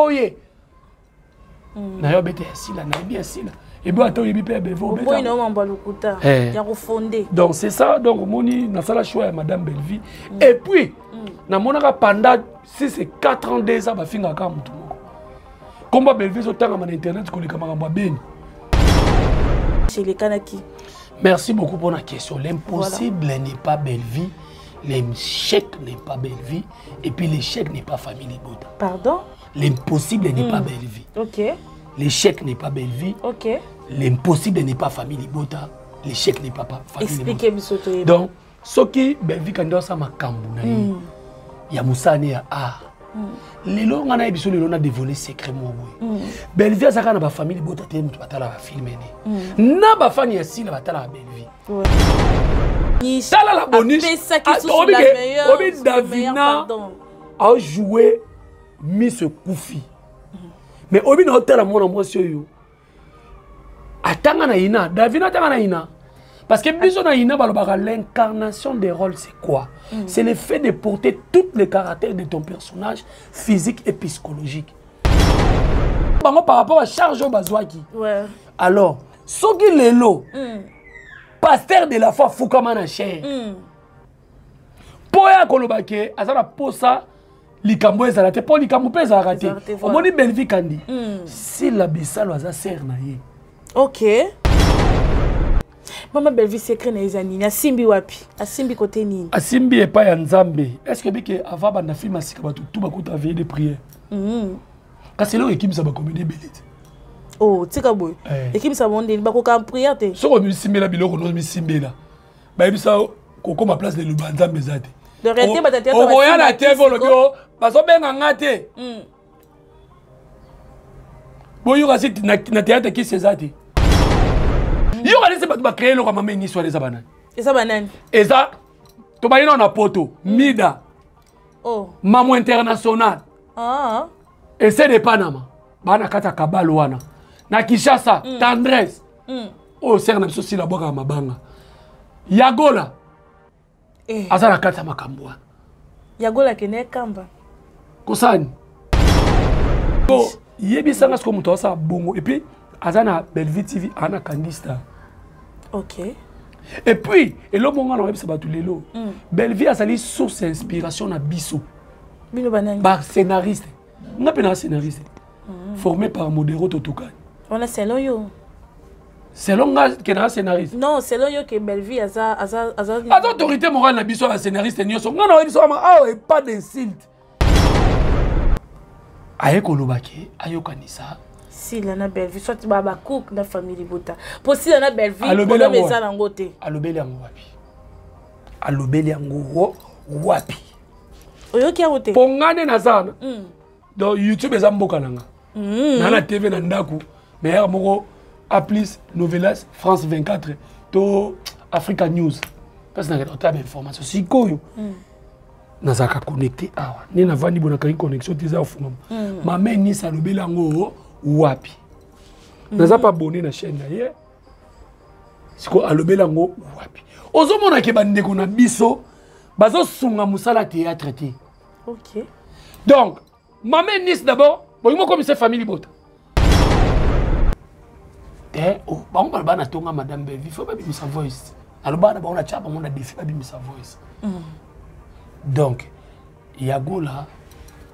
Boye na yo bete ya Sila, nayebi ya Sila ebo ata oyebi mpe ya Belvi. Oboyi na yo mambo ya lokuta ya kofonde. Donc c'est ça. Donc omoni, nasala choix ya madame Bellevie. Et puis namonaka pendant 6 et 4 ans, 2 ans, bafingaka motu moko, komba Bellevie ezotangama na internet koleka makambo ya beni. Elekanaki. Merci beaucoup pour la question. L'impossible, voilà, n'est pas Bellevie, l'échec n'est pas Bellevie et puis l'échec n'est pas famille Libota. Pardon? L'impossible n'est pas Bellevie. L'échec n'est pas Bellevie. L'impossible n'est pas famille Libota. L'échec n'est pas famille. Expliquez biso. Donc soki Bellevie kandi asala makambo na ye ya mosala ne ya art, lelo nga nayebi so lelo na dévoile secret moko boye. Bellevie azalaka na bafamille Libota te. Moto batalaka film ne na bafani ya Sila batalaka Bellevie. Tala la boniche obi Davina ajoue miso ekufi, mais obi na otala mwana mwasi oyo atanga na ina. Davina atanga na ina parce que biso na ina balobaka l'incarnation des rôles. C'est quoi? C'est le fait de porter tous les caractères de ton personnage, physique et psychologique, bango par rapport à charge oyo bazwaki. Alors soki lelo pasteur de la foi fukama na chaire mpo ya koloba ke aza na posa likambo ezala te, mpo likambo mpe ezalaka te. Omoni Belvi Kandi, Sila Bisalo aza sere na ye. Ok, mama Belvi, secret na eza nini? Asimbi wapi? Asimbi kote nini? Asimbi epai ya Nzambe. Est ce que bike avant banda film asika, bato tu bakuta veille de prière? Kasi eloko ekimisa bacomédie ebele te. Oh, tika boye. Ekimisa bango ndeni? Bakoka prière te? Soki omisimbela biloko no misimbela, bayebisa kokóma place liloba Nzambe eza te. Okoya na TV, olobi o bazobenga nga te. Boyoka si na théâtre kisi eza te. Yoka nesi bato bacréer eloko ya mama Enisi wana, eza banani? Eza banani? Eza tobayi nao na poto mida. Oh. Mamo international. Ah. Ese de Panama baa na kati ya kabalo wana na Kinshasa. Tendresse oyo sere na biso Sila bwakaka mabanga Yagola. Eh. Aza na kati ya makambo wana. Yagola akende kamba. Kosani po yebisanga sikoyo moto asala bongo. Et puis aza na Bellevue TV, aza na Kandista. Et puis eloko nga na oyebisa bato lelo, Bellevue azali source ya inspiration na biso. Bino banani? Bascénariste. Nga mpe naa scénariste formé par Modero Totokani. Wana selon yo. Selon nga ke naa scénariste. Non, selon yo ke Bellevue aza aza aza Aza autorité morale na biso ya bascénariste nyonso. Nga na oyebi so ama awa e pas d'insulte. Aye koloba ke ayokanisa Sila na Bellevue, soit ba bacook na famille Libota, po Sila na Bellevue Alobeli problème yango eza wapi? Nango te. Alobeli yango wapi? Alobeli yango wapi? Oyoki yango te? Mpo nga nde naza wana. Donc YouTube eza mboka na nga. Na na TV na ndako, mais yaka moko A Plus Novelas, France 24 to Africa News, mpasi nakenda kotala bainformation. Sikoyo nazalaka connecté awa nde navandi bo nakangi connexion te, eza kofungama. Mama Enisi alobeli yango wapi? Naza pa abonné na chaîne na ye. Sikoyo alobeli yango wapi? Ozomona ke bandeko na biso bazosunga mosala théâtre te. Donc mama Enisi d'abord bolingi mokomisa famille Libota te. Oh, bango baloba na tonga madame Belvi fo babimisa voice. Naloba na bango, natya bango na défi, babimisa voice. Donc Yagola,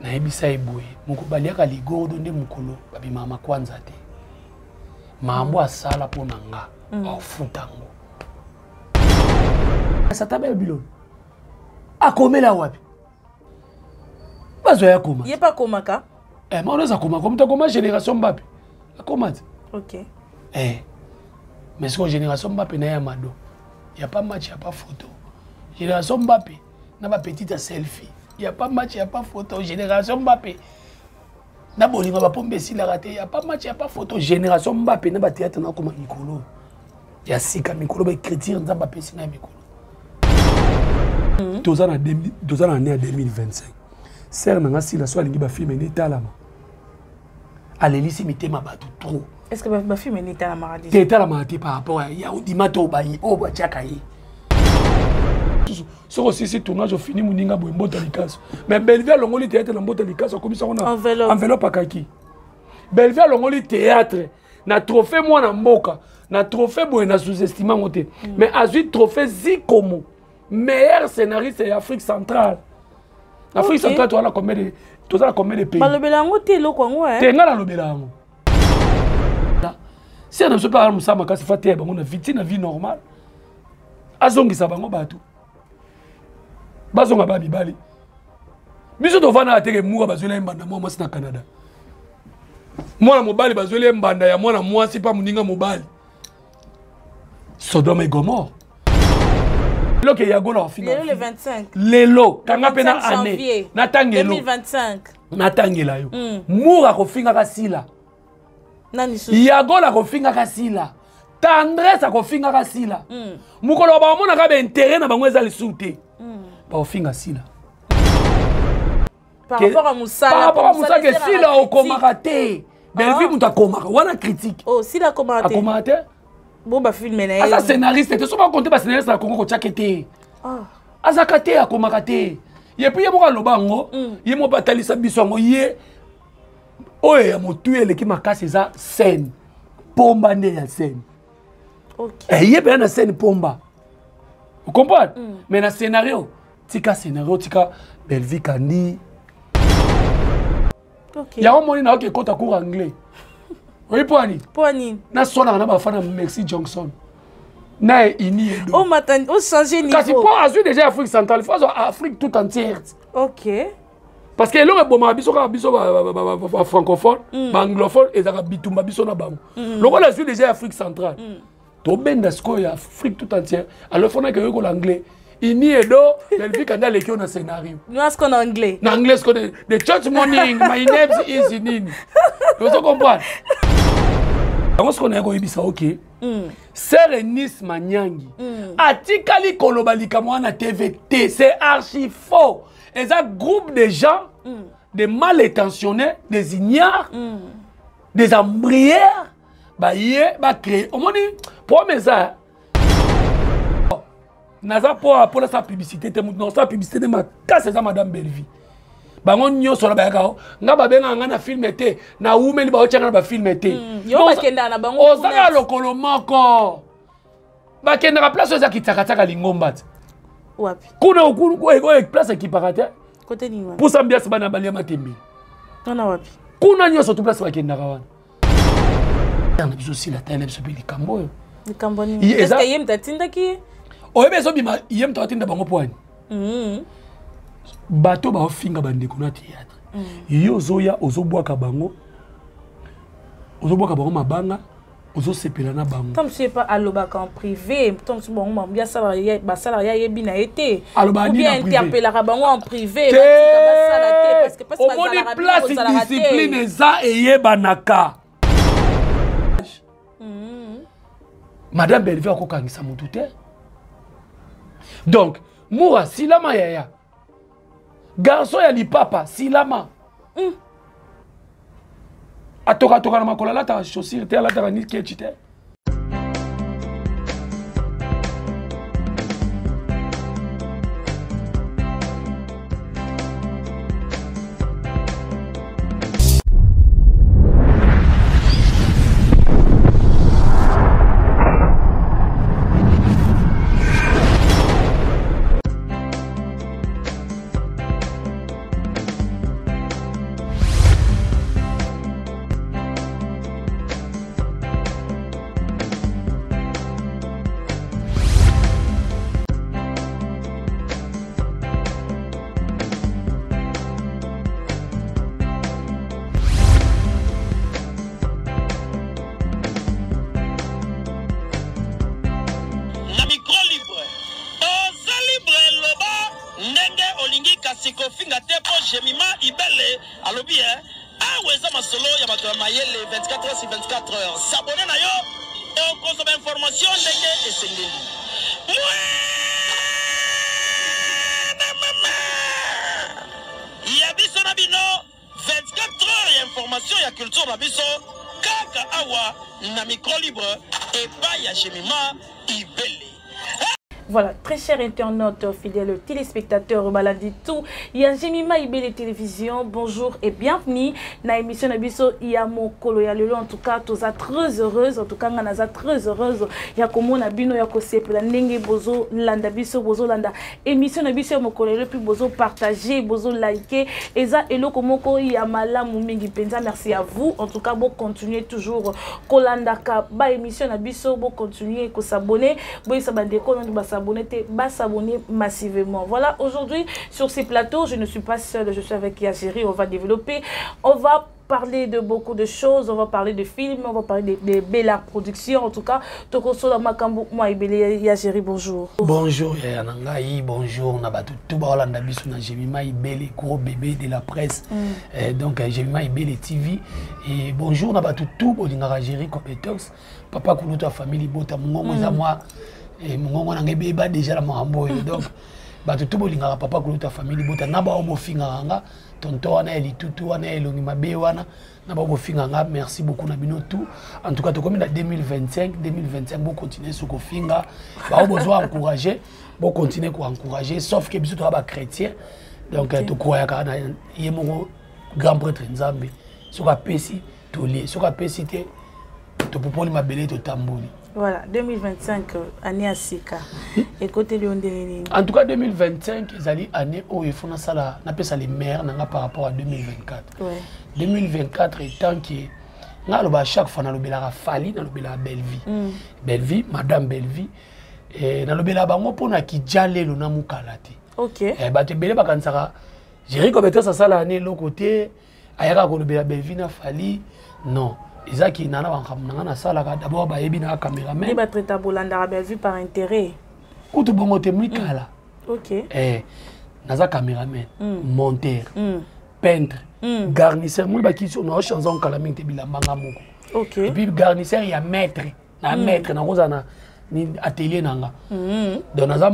nayebisa ye boye, moko baliaka ligordo nde mokolo babimaka makwanza te. Makambo asala mpo na nga, aofuta yango. Sata babilolo akomela wapi? Bazwa ya koma. Ye mpe akomaka. Eh, maono eza koma, komuta akoma génération Mbape, akoma te. Eh. Mais sikoyo génération Mbape na ye ya mado, ya pas match, ya pas photo. Génération Mbape na bapetite ya selfie, ya pas match, ya pas photo. Génération Mbape na bolingo bapombe esilaka te, ya pas match, ya pas photo. Génération Mbape na bathéâtre nakoma mikolo ya sika, mikolo baécriture Nzambe apesi na ya mikolo. Toza na année ya 2025. Sere na nga Sila so alingi bafilme ene etalama, alelisi mitema bato trop. Est ce que bafilme ene etalamaka? Te, etalamaka te par rapport ya odima to oyo batiaka ye. Soki osisi tournage, ofini moninga boye, mbota likaso. Mais Bellevie alongoli théâtre na mbota likaso, akomisi yango na enveloppe akaki. Bellevie alongoli théâtre na trophée mwana mboka, na trophée boye, na sous-estime yango te. Mais azwi trophée Zikomo, meilleur scénariste ya Afrique centrale. Afrique centrale, toza na combien de, toza na combien de pays? Balobela yango te, eloko yango. Te, ngai nalobela yango. Se na biso mpe ala mosala makasi, fa teya bango na vie, ti na vie normale, azongisa bango bato bazonga ba mibali. Biso tovandaka teke muka bazweli ye mbanda mwa mwasi na Canada, mwana mobali bazweli ye mbanda ya mwana mwasi mpa moninga mobali. Sodome et Gomorre. Eloko eyagola ofinga lelo le 25. Lelo kanga mpe na année natangelo 2025. Natangela yo. Mur akofingaka Sila, Yagola akofingaka Sila, Tendresse akofingaka Sila. Mokolo baomonaka baintérêt na bango eza lisusu te, baofinga Sila. Par rapport à mosala. Par rapport à mosala, ke Sila okomaka te, Bellevie moto akomaka wana critique. Oh, Sila akomaka te? Akomaka te. Bo bafilme na ye. Aza scénariste te. So bakonte bascénariste na Kongo, kotiake te. Azaka te, akomaka te. Ye mpe, ye moko aloba yango, ye moko mpe atalisa biso yango. Ye oyo ya motuya eleki makasi eza scène pomba nde ya scène. Ye mpenza na scène pomba, ocomprendre? Mais na scénario, tika scénario, tika Bellevie Kandi. Yango moni nayoki ekota cours anglais. Oyi mpo ani? Mpo ani? Naswanaka na bafana. Merci Johnson na ye ini edo ochange niveau. Kasi mpo azwi déjà Afrique centrale, fo azwa Afrique tout entière. Parce que eloko ebomaka biso kaka biso bafrancophone, baanglophone, ezalaka bitumba biso na bango. Lokola azwi déjà Afrique centrale, tobenda sikoyo ya Afrique tout entière. Alors fonaki oyekola anglais ini edo. Bellevie Kandi aleki yo na scénario. Nyonso na anglais. Na anglais sikoyo, the church morning, my name is nini, ozo comprendre yango. Sikoyo naye koyebisa, ok, sere Nice Manyangi atikali koloba likambo wana TV te, c'est archi faux. Eza groupe de gens, des mal intentionnés, des ignares, des embrières, baye bacréer. Omoni problème eza, naza mpo mpo nasala publicité te. Motu nasala publicité te makasi eza madame Bellevie. Bango nyonso wana bayaka o nga babengaka nga na film te, nawumeli baotianga na bafilme te. Yo bakendaka na bango. Ozaka lokolo moko, bakendaka place oyo eza kitakataka lingomba te. Wapi? Kuna oyo place ekipaka te. Kote nini wana? Pusa mbiasi, bana balia matembe. Wana wapi? Kuna nyonso tu place bakendaka wana na biso. Sila tala biso mpe likambo oyo. Likambo nini? Est-ce ye moto atindaki ye? Oyebi ezobima, ye moto atinda bango mpo ani? Bato baofinga bandeko na théâtre, yo ozoya ozobwaka bango, ozobwaka bango mabanga, ozosepela na bango. Ntango mosusu epa alobaka en privé, ntango mosusu bango bambi basalaka, ye ayebi na ye te. Alobaka nini en privé? Interpelaka bango en privé, batika basala te parce que mpasi. Omoni place discipline eza, eyebanaka. Madame Bellevue akokangisa motu te. Donc Mura silama, yaya garçon ya lipapa silama. Atokatoka na makolo, alataka chaussure te, alataka ni kechi te. Na micro libre, oza libre, loba ndenge olingi, kasi kofinga te, mpo Jemima Ibele alobi e awa eza masolo ya bato ya mayele. 24 heures sur 24 heures, s'abonner na yo, okozwa bainformation ndenge esengeli. Mwana mama ya biso na bino, 24 heures ya information ya culture na biso, kaka awa na micro libre, epai ya Jemima Ibele. Voilà, très chers internautes, fidèles téléspectateurs, balandi tout, ya Jemima Ibele Télévision, bonjour et bienvenue na émission na biso ya mokolo ya lelo. En tout cas, toza très heureuse, en tout cas nga naza très heureuse ya komona bino, ya kosepela ndenge bozo landa biso, bozo landa émission na biso ya mokolo lelo, puis bozo partager, bozo liker, eza eloko moko ya malamu mingi penza. Merci à vous. En tout cas, bo continuer toujours kolandaka ba émission na biso, bo continuer ko s'abonner, boyisa bandeko nanu basabonner te, basabonner massivement. Voilà, aujourd'hui sur ces plateaux, je ne suis pas seule, je suis avec Yagéri. On va développer, on va parler de beaucoup de choses, on va parler de films, on va parler de Bella Production. En tout cas, tokosola makambo mwa ebele. Yagéri, bonjour. Bonjour yaya na ngai, bonjour na bato tout baolanda biso na Jemima Ibele, gros bébé de la presse. Donc Jemima Ibele TV, et bonjour na bato tout bolingaka Géri Compétence, papa kulutu ya famille libota. Mongongo eza mwa mongongo na ngai ebeba déjà na makambo oyo. Donc bato tout bolingaka papa kulutu ya famille libota, na bao bofingaka nga tonto wana ya litutu wana ya elongi mabe wana, na bao bofinga nga, merci beaucoup na bino tout. En tout cas, tokomi na 2025, 2025, bocontinue so kofinga, bao bozwa encourager, bocontinue koencourager, sauf que biso toza bachrétien, donc tokroyaka na ye moko grand prêtre Nzambe. Soki apesi, tolie, soki apesi te, topopoli mabele, totamboli. Voilà, 2025, année ya sika ekoteli yo ndenge nini? En tout cas, 2025 ezali année oyo efo nasala, napesa le meilleur na nga par rapport à 2024. 2024 étant que nga aloba, chaque fois nalobelaka Fali, nalobelaka Bellevie, Bellevie, madame Bellevie, nalobelaka bango mpona kija lelo na mokala te. Bato ebele bakanisaka Géri Compétence asala ane eloko te, ayaka kolobela Bellevie na Fali. Non, ezaki na makambo na nga nasalaka. D'abord bayebi na caméraman. Nde batraita bolandaka Bellevue par intérêt? Kutu bongo te, mikala. Naza caméraman, monteur, peintre, garnisseur. Moni bakisi oyo naochange okala mingi te, bilamba nga moko. Et puis garnisseur ya maître na maître, nakozala na ni atelier na nga. Donc naza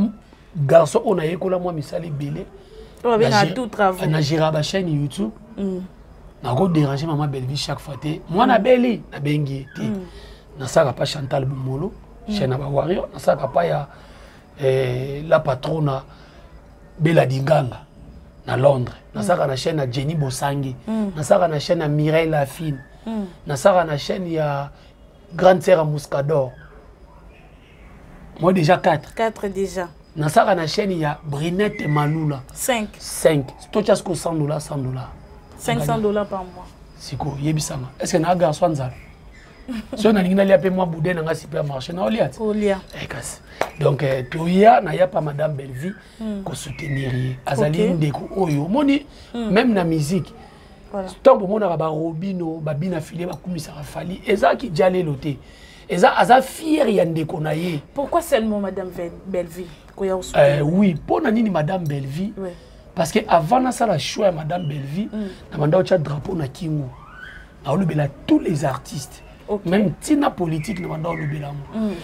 garçon oyo nayekola mwa misala ebele. Oyo babengaka tout travaux. Na géra bachaîne YouTube. Nakodérange mama Bellevie chaque fois te, mwana beli nabengi ye te. Nasalaka pa Chantal Bomolo, chaîne ya bawario. Nasalaka pa ya la patrona Bela Dinganga na Londres. Nasalaka na chaîne ya Jenny Bosangi. Nasalaka na chaîne ya Mireille Lafine. Nasalaka na chaîne ya grande sœur ya Muscador. Moi déjà 4. 4 déjà. Nasalaka na chaîne ya Brinette Malula. 5. 5. Totya siko 100 dollars, 100 dollars. 500 $ par mois. Siko yebisanga, est ce que naa garçon nzala? Soki nalingi nalia mpe mwa boudin na nga supermarché, naolia ti. Olia. Kasi donc toya naya pa madame Bellevie kosoutenir ye. Azali ndeko oyo omoni même na musique. Ntango bomonaka barobino babina file bakumisaka Fali, ezalaki dia lelo te, eza aza fier ya ndeko na ye. Pourquoi seulement madame Bellevue koya? Oui, mpo na nini madame Bellevue? Parce que avant nasala choix ya madame Bellevue, na banda otya drapeau na kingo, naolobela tous les artistes, même ntina politique na banda olobela yango.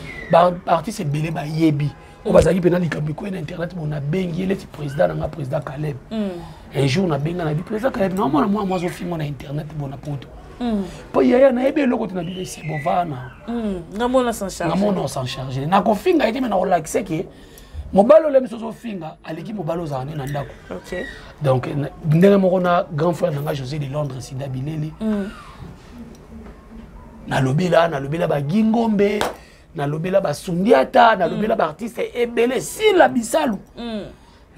Baartiste ebele bayebi oyo bazalaki mpena likambo ekoyi na internet. Bo nabengi ye neti président na nga, président Caleb. Un jour nabenga na bi président Caleb, naomona mwana mwa azofingo na internet bona poto mpo yaya nayebi eloko te. Na biso c'est bon, vana. Ngamona s'en charge. Ngamona s'en charge. Nakofinga ye te, me nakolakise ke mobali olemi soso ofinga aleki mobali ozala nde na ndako. Donc ndenge moko na grand frère na nga José de Londres, Sida Bileli, nalobela bagingombe, nalobela basundiata, nalobela baartiste ebele, Sila Bisalu,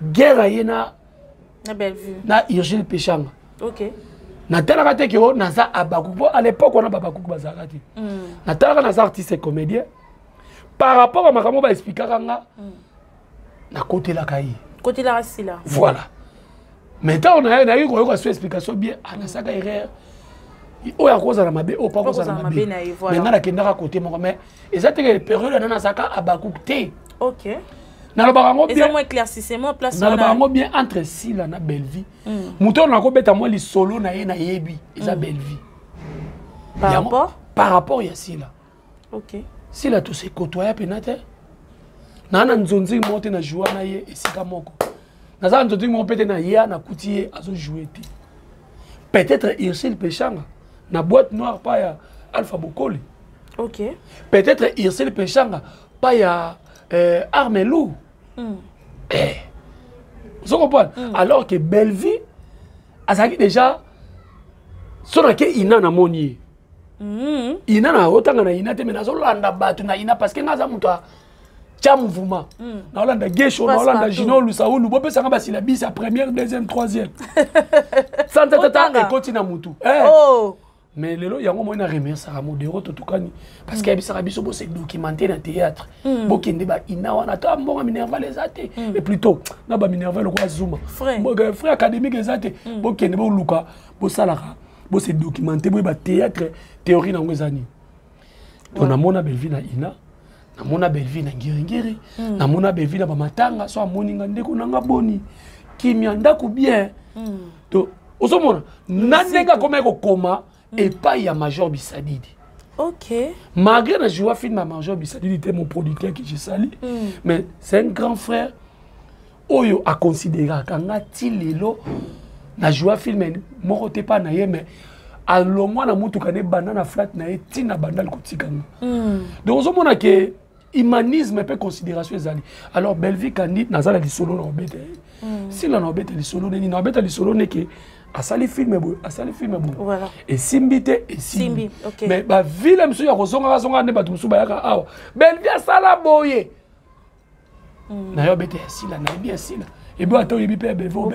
guerre aye na Na Bellevue. Na Urgile Peshanga. Natalaka te ke o naza abakuku, po à l'époque wana babakuku bazalaka te. Natalaka naza artiste comédien. Par rapport a makambo baexplikaka nga, nakotelaka ye. Kotelaka Sila. Voilà. Mais ntango na ye nayaki koyoka so explication bien, anasaka erreur oyo akozala mabe, oyo mpo akozala akozala mabe mabe na ye, voilà. Mais nga nakendaka kote moko, mais eza teke période wana nazalaka abakuku te. Nalobaka yango eza bien. Mwa éclaircissement place Nalobaka wana. yango bien, entre Sila na Bellevie, moto oyo nakobeta mwa lisolo na ye nayebi eza Bellevie. Par rapport? Par rapport ya Sila. Sila tose kotoya mpena te. Naa na nzonzi moko te na joua na ye esika moko, naza na nzonzi moko mpe te na ye nakuti ye azojoue te. Peut-être Ursile Peshanga na Boîte Noire pa ya Alpha Bokoli. Peut-être Ursile Peshanga pa ya Armelou. Eh. Ozo comprendre? Alors que Bellevue azalaki déjà so nake ina namoni ye. Ina na otanga na ina te, mais nazolanda bato na ina parce que nga aza moto tya mouvement. Naolanda Gesho, naolanda Jino Lusaulu, bopesanga basilabisi ya première, deuxième, troisième, santatata ekoti na mutu. Eh. Oh. Mais lelo yango moi na remerciaka Modero Totokani parce que ayebisaka biso bose documenter na théâtre, bokende baina wana, ata mbongo minerval eza te, et plutôt na baminerval lokola Zuma, frais académique eza te, bokende boluka, bosalaka, bose documenter, boyeba théâtre, théorie nango eza nini. Donc namona Bellevue na ina, namona Bellevue na Ngiringiri, namona Bellevue na bamatanga. So amoni nga, ndeko nanga, boni, kimia, ndako bien. Donc ozomona na ndenge akomaki kokoma epai ya Major Bisadidi. Malgré na joua film ya Major Bisadidi te, mon producteur que je sali, mais c'est un grand frère oyo aconsidéraka nga ti lelo. Na joua film moko te mpa na ye, mais alongwa na motuka ne banda na flat na ye ntina banda likotika nga. Donc ozomona ke humanisme mpe considération ezali. Alors Bellevue Kandi, naza na lisolo na obeta ye, sila na obeta lisolo nini, na obeta lisolo neke asali film boye, asali film boye, esimbi te, esimbi. Mais bavile mosusu ya kozongaka zongaka nde bato mosusu bayaka awa, Bellevue asala boye na yo, obeta ya sila, nayebi ya sila ebi, ata oyebi mpe ya Bellevue.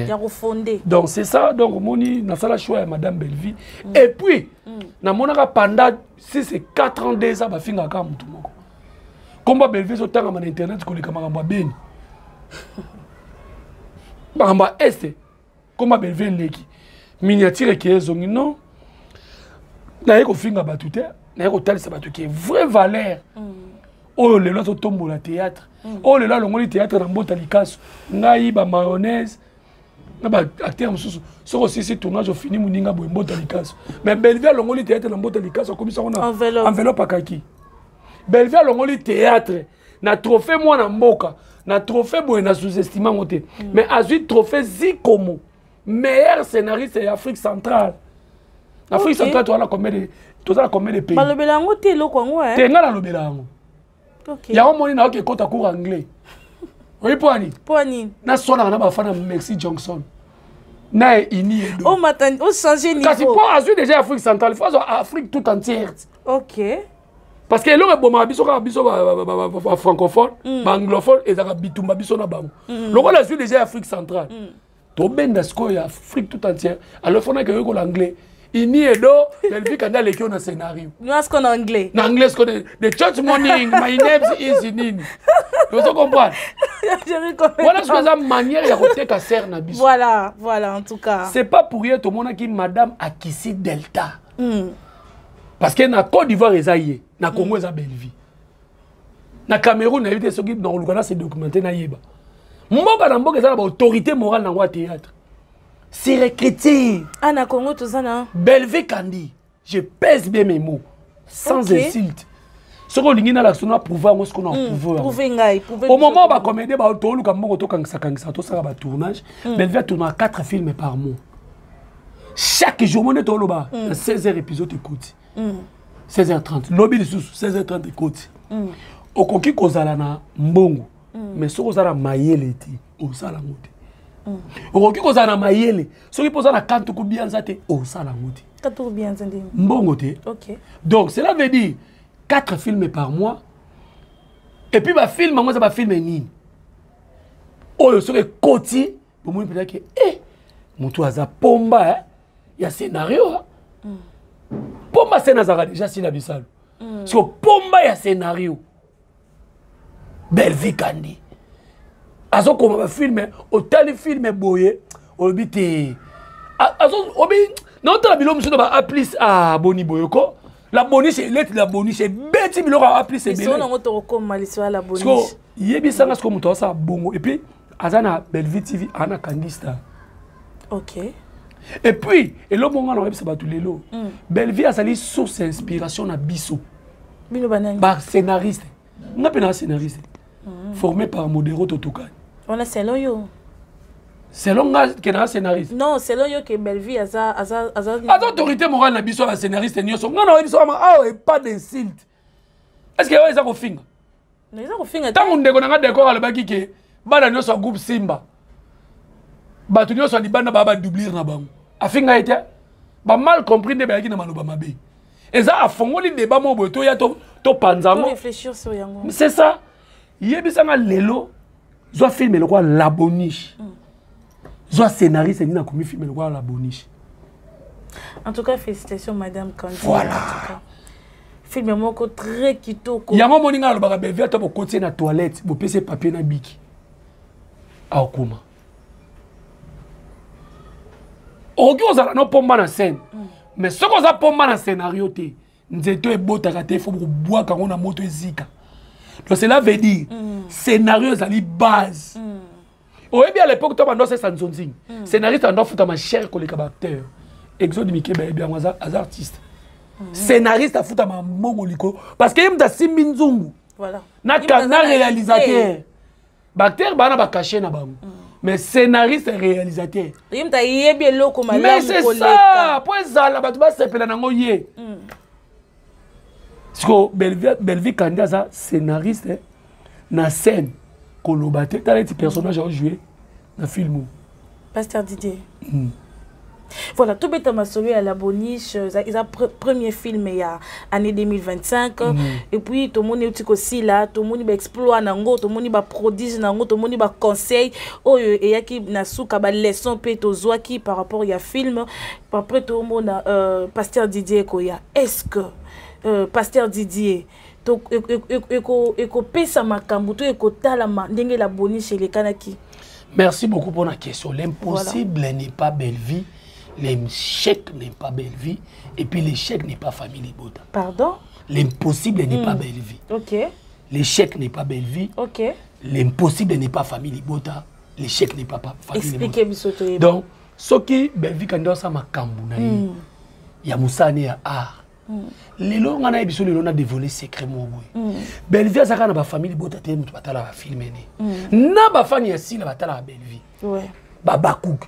Ya kofonde. Donc c'est ça. Donc omoni, nasala choix ya madame Bellevue. Et puis namonaka pendant 6 et 4 ans, 2 ans, bafingaka motu moko, komba Bellevue ezotangama na internet koleka makambo ya Beni, makambo ya este. Komba Bellevue eleki miniature eke ezongi. Non, naye kofinga bato te, naye kotalisa bato ke vraie valeur oyo lelo azotombola théâtre, oyo lelo alongoli théâtre na mbota likaso. Ngai bamayonnaise na baacteur mosusu, soki osisi tournage, ofini moninga boye, mbota likaso. Mais Bellevue alongoli théâtre na mbota likaso, akomisa ngo na enveloppe akaki. Bellevue alongoli théâtre na trophée mwana mboka, na trophée boye, na sous-estime yango te, mais azwi trophée Zikomo, meilleur scénariste ya Afrique centrale. Afrique centrale, toza na combien de, toza na combien de pays? Balobela yango te, eloko yango. Te, ngai nalobela yango. Yango moni nayoki ekota cours anglais, oyi mpo ani? Mpo ani? Naswanaka na bafana Merci Johnson na ye ini edo. Ochange niveau. Kasi mpo azwi déjà Afrique centrale, fo azwa Afrique tout entière. Parce que eloko ebomaka biso kaka biso bafrancophone, baanglophone, ezalaka bitumba biso na bango. Lokola azwi déjà Afrique centrale, tobenda sikoyo ya Afrique tout entière. Alors fonaki oyekola anglais, ini edo Bellevue Kandi aleki yo na scénario. Nuance en anglais. Na anglais sikoyo, the church morning, my name is nini, ozo comprendre? Wana sikoyo eza manière ya koteka sere na biso. Voilà, en tout cas. C'est pas pour rien tomonaki madame Akisi Delta, parce que na Côte d'Ivoire eza ye, na Congo eza Bellevue, na Cameroun nayebi te. Soki nakoluka na se documenter, nayeba mboka na mboka eza na baautorité morale nango ya théâtre sur écriture. Ah, na Congo toza na Bellevue Kandi, je pèse bien mes mots, sans insulte. Soki olingi nalakisa, na prouve yango, soki na prouve ngai. Au moment bacomédien toluka mbongo, tokangisa-kangisa, tosala batournage, Bellevue atournaka 4 films par mois, chaque jour. Mone toloba na 16 heures épisode ekoti, 16h30 lobi lisusu 16h30 ekoti. Okoki kozala na mbongo, mais soki oza na mayele te, osala yango te. Okoki kozala na mayele, soki mpo oza na kantuku bianza te, osala yango te. Mbongo te. Donc cela veut dire 4 films par mois. Et puis bafilm yango eza bafilm nini oyo soki ekoti, bomoni mpenza ke e motu aza pomba ya scénario. Pomba scène azalaka déjà sila bisalo. Siko pomba ya scénario Bellevue Kandi azokoma bafilm, otali film boye, olobi te, obi naotala biloko mosusu na ba A plus. A boni boye ko la boniche, eleti la boniche, ebeti biloko ya A plus ebele. Yebisanga siko moto asala bongo, et puis aza na Bellevue TV, aza na Kandi Star. Et puis eloko ngo na oyebisa bato lelo, Bellevue azali source ya inspiration na biso. Bino banani? Bascénariste. Nga mpe na scénariste formé par Modero Totokani. Wana selon yo. Selon nga ke na scénariste. Non, selon yo ke Bellevue aza aza aza Aza autorité morale na biso ya bascénariste nyonso. Nga na oyebi so ama awa, pas d'insulte. Est ce que oyo eza kofinga? Ntango ndeko na nga Decor alobaki ke bana nyonso ya groupe Simba, bato nyonso ya libanda baa badoublire na bango, afinga ye te. Bamal compris nde bayaki na maloba mabe. Eza afongoli débat moko boye, toya topanza yango. C'est ça. Yebisanga lelo, zwa film lokola La Boniche, zwa scénariste nini akomi film lokola La Boniche? En tout cas, félicitations, madame Kandi. Voilà. Film moko très kitoko. Yango omoni ngai alobaka, Bellevue, ata bokoti ye na toilette, bopesi ye papier na bic, akokoma. Okoki kozala no pomba na scène, mais soki oza pomba na scénario te, nzete oyo ebotaka te, fo kobwaka yango na moto ezika. Donc cela veut dire scénario ezali base. Oyebi, à l'époque to bando osesa nzonzing, scénariste ando afutama cher koleka baacteur. Exode mike bayebi yango, aza artiste. Scénariste afutama mbongo likolo parce que ye moto asimbi nzungu na réalisateur. Baacteur baa na bacachet na bango, mais scénariste, réalisateur, ye moto ayebi eloko. Mais c'est ça, po ezala bato basepela nango ye. Siko Bellevue Kandi aza scénariste na scène, koloba te. Tala eti personnage aojoue na film. Pasteur Didier. Voilà, tobeta masolo ya La Boniche. Eza premier film ya année 2025. Et puis tomoni euti kosila, tomoni baexploit nango, tomoni baprodige nango, tomoni baconseil oyo eyaki na suka, baleçon mpe tozwaki par rapport ya film. Après tomona Pasteur Didier ekoya. Est ce que Pasteur Didier ekopesa makambo to ekotalama ndenge La Boniche elekanaki? Merci beaucoup pour la question. L'impossible, voilà, n'est pas Bellevue, l'échec n'est pas Bellevue, et puis l'échec n'est pas famille Libota. Pardon? L'impossible n'est pas Bellevue. L'échec n'est pas Bellevue. L'impossible n'est pas famille Libota. L'échec n'est pas famille. Expliquez. Libota. Donc, ce qui Bellevue quand ça makambu na ye ya mosala ya art. Lelo nga nayebi so lelo na dévoilé secret moko boye. Bellevue azalaka na bafamille libota te, moto batalaka bafilm ne na bafani ya Sila batalaka Bellevue, babakuke.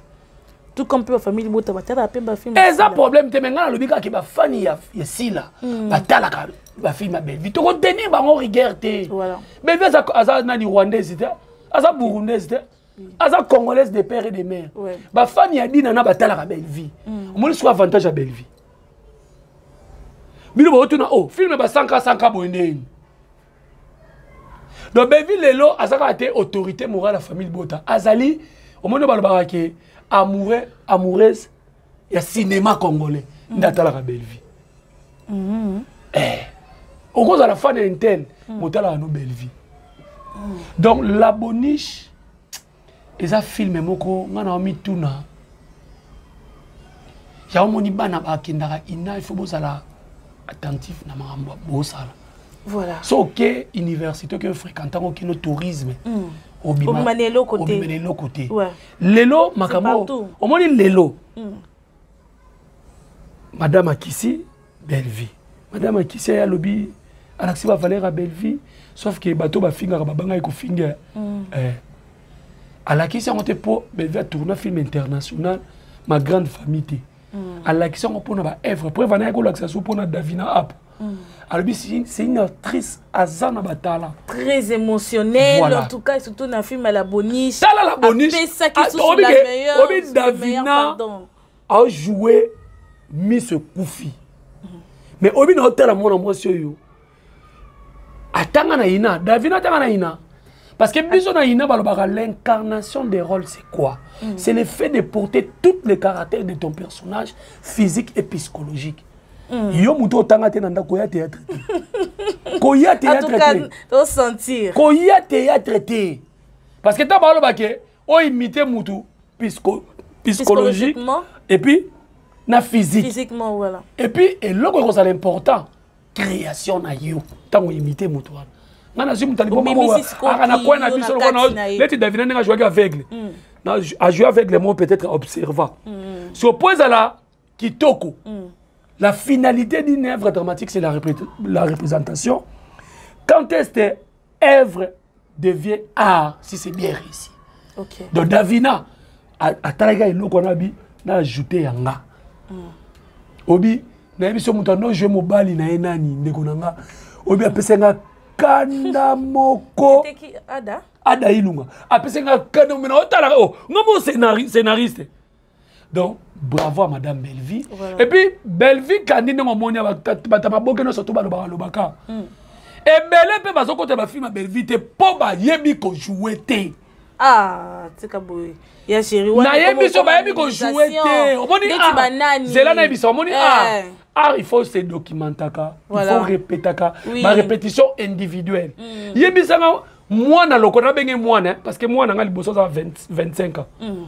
Tout comme mpe bafamille libota batalaka mpe bafilm. Eza problème te, mais ngai nalobi kaka bafani ya Sila batalaka bafilm ya Bellevue, tokotenir bango rigueur te. Bellevue aza nani, rwandaise te, aza burundaise te, aza congolaise de père et de mère. Bafani ya Dina na batalaka Bellevue. Omoni siko avantage ya Bellevue? Bino botuna o film basanka sanka boye ndeni. Donc Bellevue lelo aza kaka te autorité morale ya famille bota, azali, omoni balobaka ke amoureux, amoureuse ya cinéma congolais nde atalaka Bellevue. Eh, okozala fan ya intel, motalaka no Bellevue. Donc La Boniche eza film moko nga na mituna yango. Moni bana bakendaka ina, il faut bozala attentif na makambo bosala. So oke université, oke fréquente yango, okende tourisme, obima na eloko te. Obima na eloko te. Lelo makambo omoni lelo, madame Akisi Bellevue, madame Akisi aye alobi, alakisi bavaleur ya Bellevue, sauf ke bato bafingaka babangaki kofinga. Eh. Alakisi yango te mpo Bellevue atourna film international Ma grande famille te. Alakisi yango mpona baœuvre. Preuve anayaki kolakisa so mpona Davina Ap. Alobi c'est une actrice aza na batala. Très émotionnel. Voilà. En tout cas, surtout na film La Boniche. Tala La Boniche. Apesaki susu la meilleure. Obi Davina ajoue Miss Kufi, mais obi na otala mwana mwasi oyo atanga na ina, Davina atanga na ina, parce que biso na ina balobaka l'incarnation des rôles, c'est quoi? C'est le fait de porter tous les caractères de ton personnage, physique et psychologique. Yo moto otanga te na ndako, koya théâtre te, koya théâtre te. Tosentir. Koya théâtre te, parce que ntango balobake oyo imite mutu psychologique et puis na physique. Physiquement, voilà. Et puis eloko ekozala important, création na yo. Ntango imite moto wana, nga nazwi moto aka na coin na biso neti Davina, ndenge ajouaki aveugle, ajoue aveugle mo peut-être observa so po ezala kitoko. La finalité d'une œuvre dramatique, c'est la représentation. Quand est-ce que œuvre devient art? Si c'est bien réussi. Donc Davina atalaki eloko wana, abi na ajoute yanga. Obi nayebi so moto ando joue mobali na ye nani, ndeko na nga obi apesa nga. Kanda moko. Ada? Ada Ilunga apesi nga kanda mena otala o nga mo scénariste. Donc bravo à madame Bellevie. Voilà. Et puis Bellevie kandi ndenge omoni bato maboke nyonso to balobaka lobaka ebele mpe bazokota bafilme ya Bellevie te mpo bayebi kojoue te. Ah, tika boye ya chéri. Nayebi so bayebi kojoue te. Omoni zela nayebisa, omoni art, il faut se documentaka, il faut répétaka, barépétition individuelle. Yebisanga mwana lokola nabenge mwana, parce que mwana nga liboso aza 25 ans.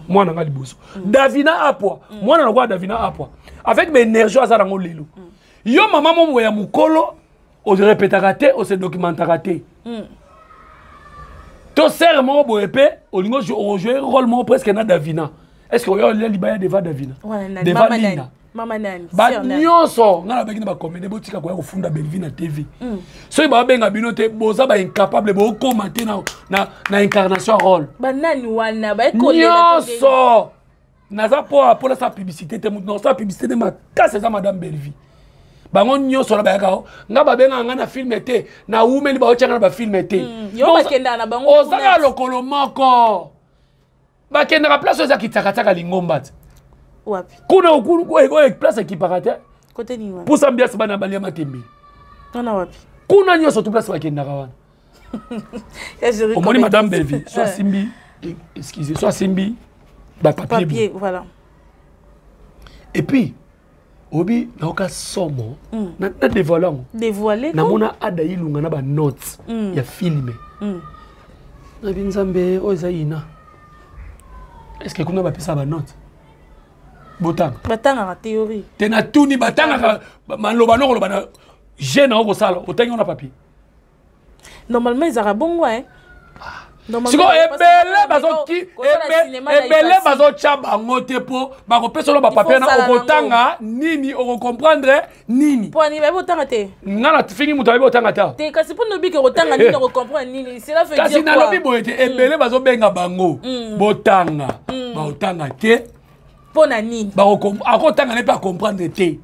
Mwana nga liboso Davina Apwa, mwana lokola Davina Apwa avec baénergie aza nango lelo. Yo mama momo ya mokolo, orépétaka te, ose documentaka te. To sere moko boye mpe olingi ojoue rôle moko presque na Davina. Est ce que oyo olia libaya devant Davina, devant Linda? Mama nani? Bato nyonso ngai nabaki na bacomédie, botika koya kofunda Bellevie na TV. Soki babenga bino te, boza baincapable, bokóma te na incarnation ya rôle. Banani wana? Nyonso naza mpo mpo nasala publicité te. Motu nasala publicité te makasi eza madame Bellevie. Bango nyonso na bayaka o nga babengaka nga na filme te, nawumeli baotianga na bafilme te. Ozaka lokolo moko, bakendaka place oyo eza kitakataka lingomba te. Kuna oyo place ekipaka te, pusa mbiasi bana balia matembe kuna nyonso tu place bakendaka wana. Omoni madame Bellevie so asimbi, excuse, so asimbi bapapier. Voilà. Et puis obi naoka somo na dévoile yango. Dévoile. Namona Ada Ilunga na banote ya filme. Nabi Nzambe, oyo eza ina, est ce que kuna bapesa banote botanga? Batangaka théorie. Te, natuni, batangaka maloba nokoloba na je na okosala, otangi ngo na papier? Normalement ezalaka bongo, hein. Sikoyo ebele bazoki, ebele bazotya bango te mpo bakopesa lo bapapier na okotanga nini, okocomprendre nini? Mpo ani bayebi otanga te? Nga na fingi moto ayebi otanga te. Te, kasi mpo nobiki okotanga nini, okocomprendre nini, cela veut Kasi nalobi boye te, ebele bazobenga bango botanga, baotanga te. Mpo na nini? Akotanga ne mpe acomprendre te.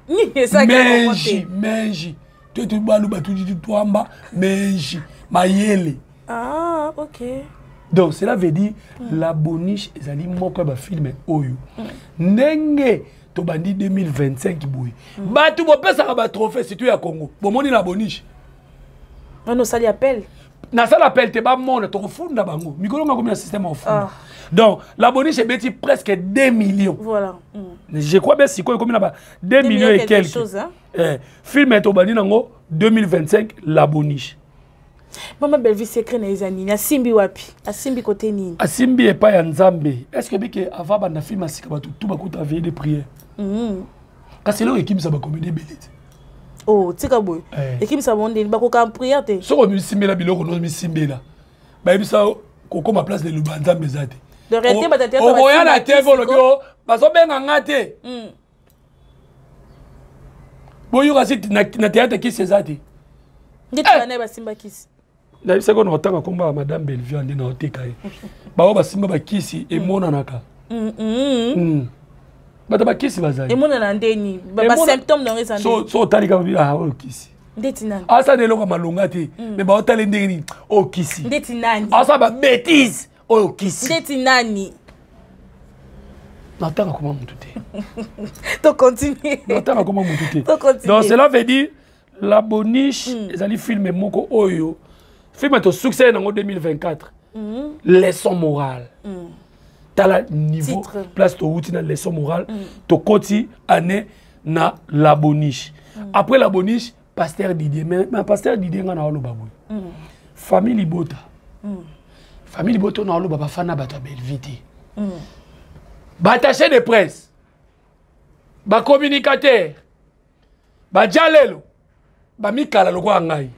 Nini esaki? Menji menji twetu baluba tudi twamba menji mayele. Ah, ok. Donc cela veut dire La Boniche ezali moko ya bafilme oyo ndenge tobandi 2025 boye, bato bopesaka batrophée surtout ya Congo, bomoni La Boniche. Wana osali appel? Nasala appel te, bamona tokofunda bango mikolo nga komi na système ya kofunda. Donc La Boniche ebeti presque 2 millions. Voilà. Je crois bien sikoyo ekomi na ba 2 millions et quelque quelques chose, hein? Eh, film tobandi nango 2025, La Boniche. Mama Bellevie, secret na eza nini? Asimbi wapi? Asimbi kote nini? Asimbi epai ya Nzambe. Est ce que bike avant banda film asika, bato tu bakuta veille de prière? Kasi eloko ekimisa bacomédie ebele te. Oh, tika boye. Eh. Ekimisa bango ndeni? Bakoka prière te? Soki omisimbela biloko no misimbela, bayebisa kokóma place liloba Nzambe eza te. De réalité, bato ya théâtre Okoya na basimba TV, olobi kisiko. o bazobenga nga te. Boyoka si na théâtre kisi eza te. Ndeti bana basimba kisi? Nayebisaki na otanga komba ya madame Bellevue nde na oteka ye, bango basimba bakisi emonanaka. Bato bakisi bazali. Emonana ndeni? Basymptôme nango eza ndeni? So otali kaka, ah, oyo kisi. Ndeti nani? Asala eloko ya malonga te, mais baotali ndenge nini, oyo kisi. Ndeti nani? Asala babétise, oyo kisi. Ndeti nani? Natanga koma mutu te. Tocontinue. Natanga koma mutu te. Tocontinue. Donc cela veut dire La Boniche ezali film moko oyo film tosuccès nango 2024, leçon morale. Tala niveau. Titre. Place towuti na leçon morale, tokoti année na La Boniche. Après La Boniche, pasteur Didier. Mais pasteur Didier, nga na oloba boye, famille libota, famille libota na oloba bafana, bato ya Bellevie te, baattaché de presse, bacommunicateur, badia lelo bamikala lokola ngai,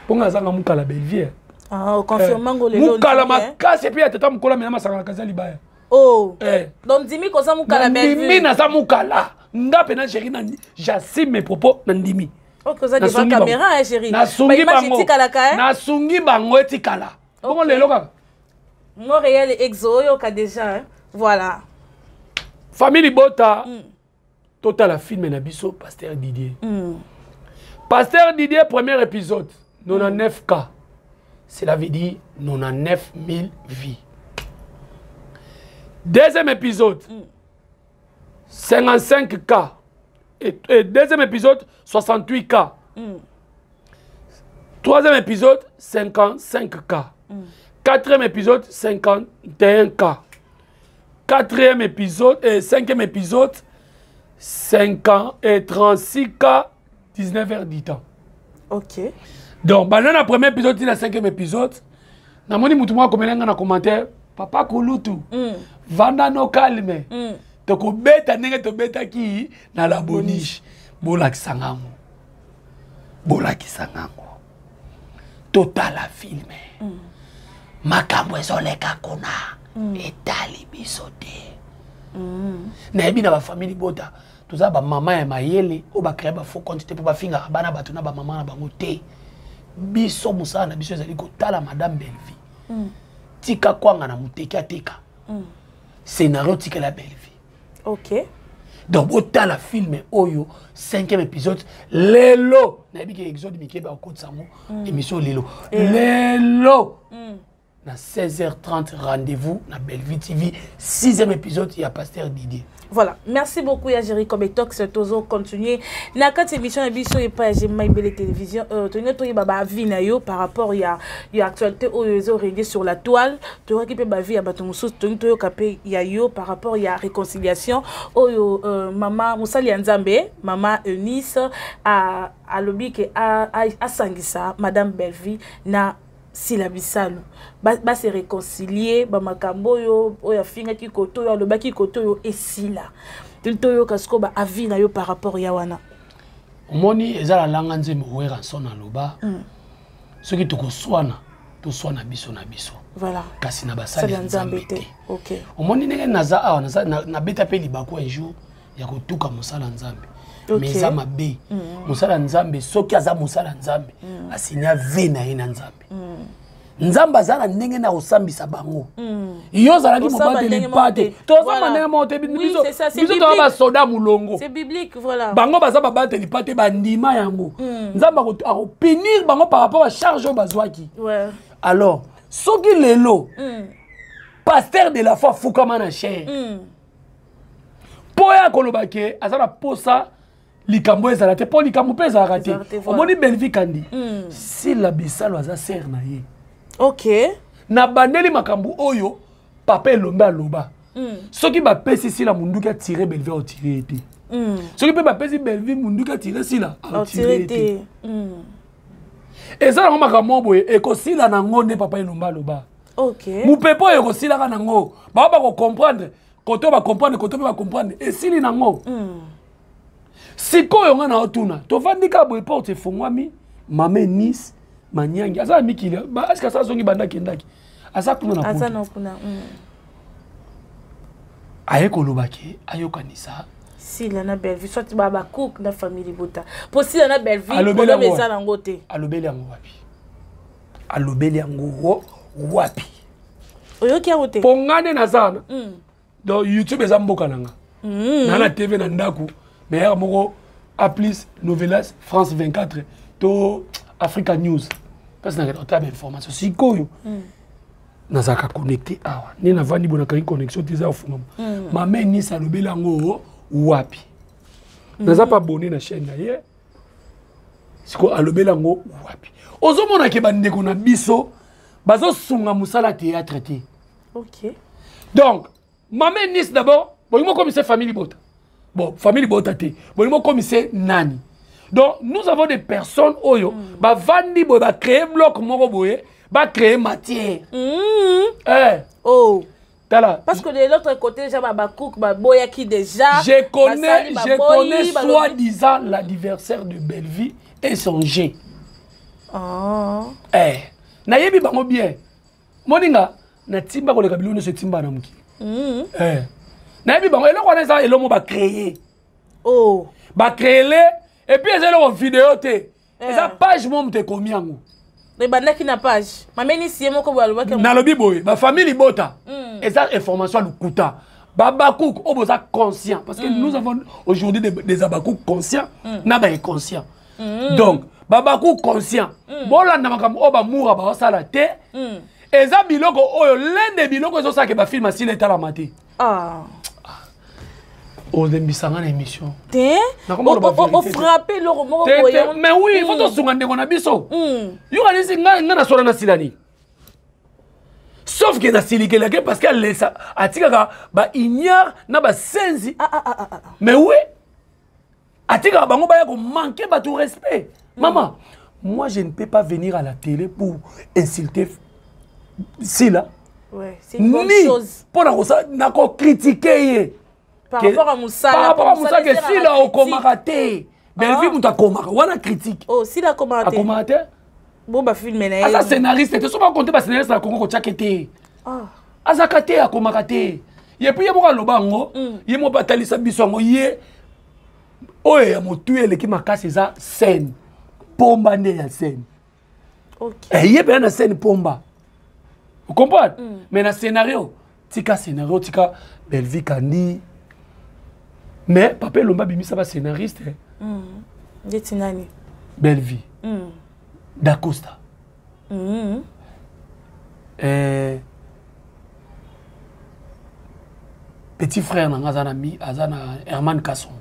mpo ngai azanga mokala Bellevie. Ah, oconfirme ngo lelo? Mokala ondimi, eh? makasi epe ya tata mokolo amena masanga na kazi ya libaya. Oh. Eh. Donc ndimi koza mokala Nandimi. Bellevue. Naza mokala nga mpena chéri, na j'assume mes propos, na ndimi. Ok, oza devant Nasungi bango. caméra, hein, chéri. Nasungi Baimage bango. etikalaka, hein? Nasungi bango, etikala bongo lelo kaka. Montréal Exo oyoka déjà, hein? Voilà. Famille libota, totala film na biso pasteur Didier. Pasteur Didier, premier épisode, 99K. Cela veut dire 99 000 vies. Deuxième épisode, 55K. Et deuxième épisode, 68K. Troisième épisode, 55K. Quatrième épisode, 51K. Quatrième épisode, et cinquième épisode, 50 et 36K, 19h10 ans. Ok. Donc, bah, le premier épisode, le cinquième épisode, namoni mutu moko akomela nga na commentaire, papa kulutu, vanda no calme. Tokobeta ndenge tobetaki na la boniche. Bolakisa ngango. Bolakisa ngango. Totala film. Makambo ezoleka kuna. Etali biso te. Nayebi na bafamille bota toza bamama ya mayele oyo bacréer bafaux compte te mpo bafingaka bana bato na bamama na bango te. Biso mosala na biso ezali kotala madame Bellevie. Tika kwanga na moteki ateka scénario, tikela Bellevie. Donc botala film oyo, cinquième épisode lelo. Nayebi ke exode mike bakotisa yango émission lelo lelo na 16h30. Rendez-vous na Bellevue TV, sixième épisode ya pasteur Didier. Voilà, merci beaucoup ya Jerry Kobetox. Tozo continuer na kati émission na biso epai ya Jemima Ibele Télévision. Tolingi toyeba baavis na yo par rapport ya actualité oyo ezorégner sur la toile. Toyokaki mpe baavis ya bato mosusu, tolingi toyoka mpe ya yo par rapport ya réconciliation oyo mama mosali ya Nzambe, mama Eunice, alobi ke asangisa madame Bellevie na Sila Bisalu, base réconcilier. Bamakambo oyo oyo afingaki koto oyo, alobaki koto oyo, esila. Toli toyoka sikoyo baavis na yo par rapport ya wana. Omoni, eza na langa nzembo Werrason aloba, soki tokoswana, toswana biso na biso, kasi na basali ya Nzambe te. Omoni ndenge naza awa, nabeta mpe libaku un jour ya kotuka mosala Nzambe, mais eza mabe. Mosala Nzambe, soki aza mosala Nzambe, asinya vœu na ye na Nzambe. Nzambe aza na ndenge na kosambisa bango. Yo ozalaki mobateli mpate, tozamba ndenge moko te. Biso toza basoda molongo, bango baza babateli mpate. Bandima yango, Nzambe akopunir bango par rapport à charge oyo bazwaki. Alors soki lelo pasteur de la foi afukama na chaire mpo ya koloba ke aza na posa likambo ezala te, mpo likambo mpe ezalaka te. Omoni Bellevie Kandi, Sila Bisalo aza sœur na ye. Na bandeli makambo oyo papa Elombe aloba, soki bapesi Sila munduki atire Bellevie, aotire ye te. Soki mpe bapesi Bellevie munduki atire Sila, aotire ye te. Eza nango makambo boye, ekosila nango nde papa Elombe aloba. Mopepe oyo ekosilaka nango, bao bakocomprendre kote oyo, bacomprendre kote mpe bacomprendre, esili nango. Sikoyo nga na otuna, tovandi kaka boye, porte efongwami, mama Enis Manyangi aza na mikili, eske asa azongi? Banda akendaki, aza kuna na poto. Aye koloba ke ayokanisa Sila na Bellevue, soit bacook na famille libota, po Sila na Bellevue problème eza nango te. Alobeli yango wapi? Alobeli yango wapi? Oyoki yango te? Mpo nga nde naza wana. Donc YouTube eza mboka na nga. Na na TV na ndako, mais yaka moko A Plus, Novelas, France 24 to Africa News, mpasi nakenda kotala bainformation. Sikoyo nazalaka connecté awa nde navandi boye, nakangi connexion te, eza kofungama. Mama Enisi alobeli yango wapi? Naza pa abonné na chaîne na ye. Sikoyo alobeli yango wapi? Ozomona ke bandeko na biso bazosunga mosala théâtre te. Donc mama Enis, d'abord bolingi mokomise famille libota, bon, famille libota te, bolingi mokomise nani? Donc nous avons des personnes oyo bavandi boye, bacréer bloc moko boye, bacréer matière. Eh. Oh. Tala. Parce que de l'autre côté, déjà, Babakouk, Baboyaki déjà. Je connais soi-disant l'adversaire de Bellevue et son G. Oh. Eh. Nayebi bango bien. Moninga, natimba koleka biloko nyonso etimba na mokili. Eh. Nayebi bango, eloko wana eza eloko bacréer. Oh. Bacréele, et puis eza eloko video te. Eza page mo moto ekomi yango. Ebandaki na page mamenisi ye moko boye alobaki. Nalobi boye, bafamille libota, eza information ya lokuta. Babakouk oyo boza conscient, parce que nous avons aujourd'hui des abakouk conscients na bainconscient. Donc babaku conscient, bolanda makambo oyo bamura baosala te. Eza biloko oyo lende, biloko ezosalaka bafilm asila etalama te. Ah. Olembisanga na émission. Te. Nakoma koloba vérité te. Ofrappe eloko moko te. boye. Te, mais oui, faut tosunga ndeko na biso. Yokanisi ngai, ngai nasola na silani, sauf ke nasilikelake parce que alesa atikaka baignare na basenzi. Ah, ah, ah, ah, ah. Mais oui, atikaka bango baya komanquer bato respect. Mama, moi je ne peux pas venir à la télé pour insulter Sila. Ouais, c'est une bonne ni chose. mpo na kosala, nakocritiquer ye par rapport à mosala. Par rapport à mosala, ke esala Sila na okomaka te, Belvi Ah. moto akomaka wana, critique. Oh, Sila akomaka te? Akomaka te. Bo bafilm na ye. Aza scénariste te. So bakonte bascénariste na Kongo, kotiake te. Ah. Azaka te, akomaka te. Ye mpe, ye moko aloba yango, ye moko mpe atalisa biso yango. Ye oyo ya motu eleki makasi eza scène pomba nde ya scène. Eh, ye mpenza na scène pomba, ocomprendre? Mais na scénario, tika scénario, tika Belvi Kandi. Mais papa Elomba abimisa bascénariste. Ndeti nani? Belvi, Dacosta, petit frère na nga aza na mi, aza na Herman Kasson.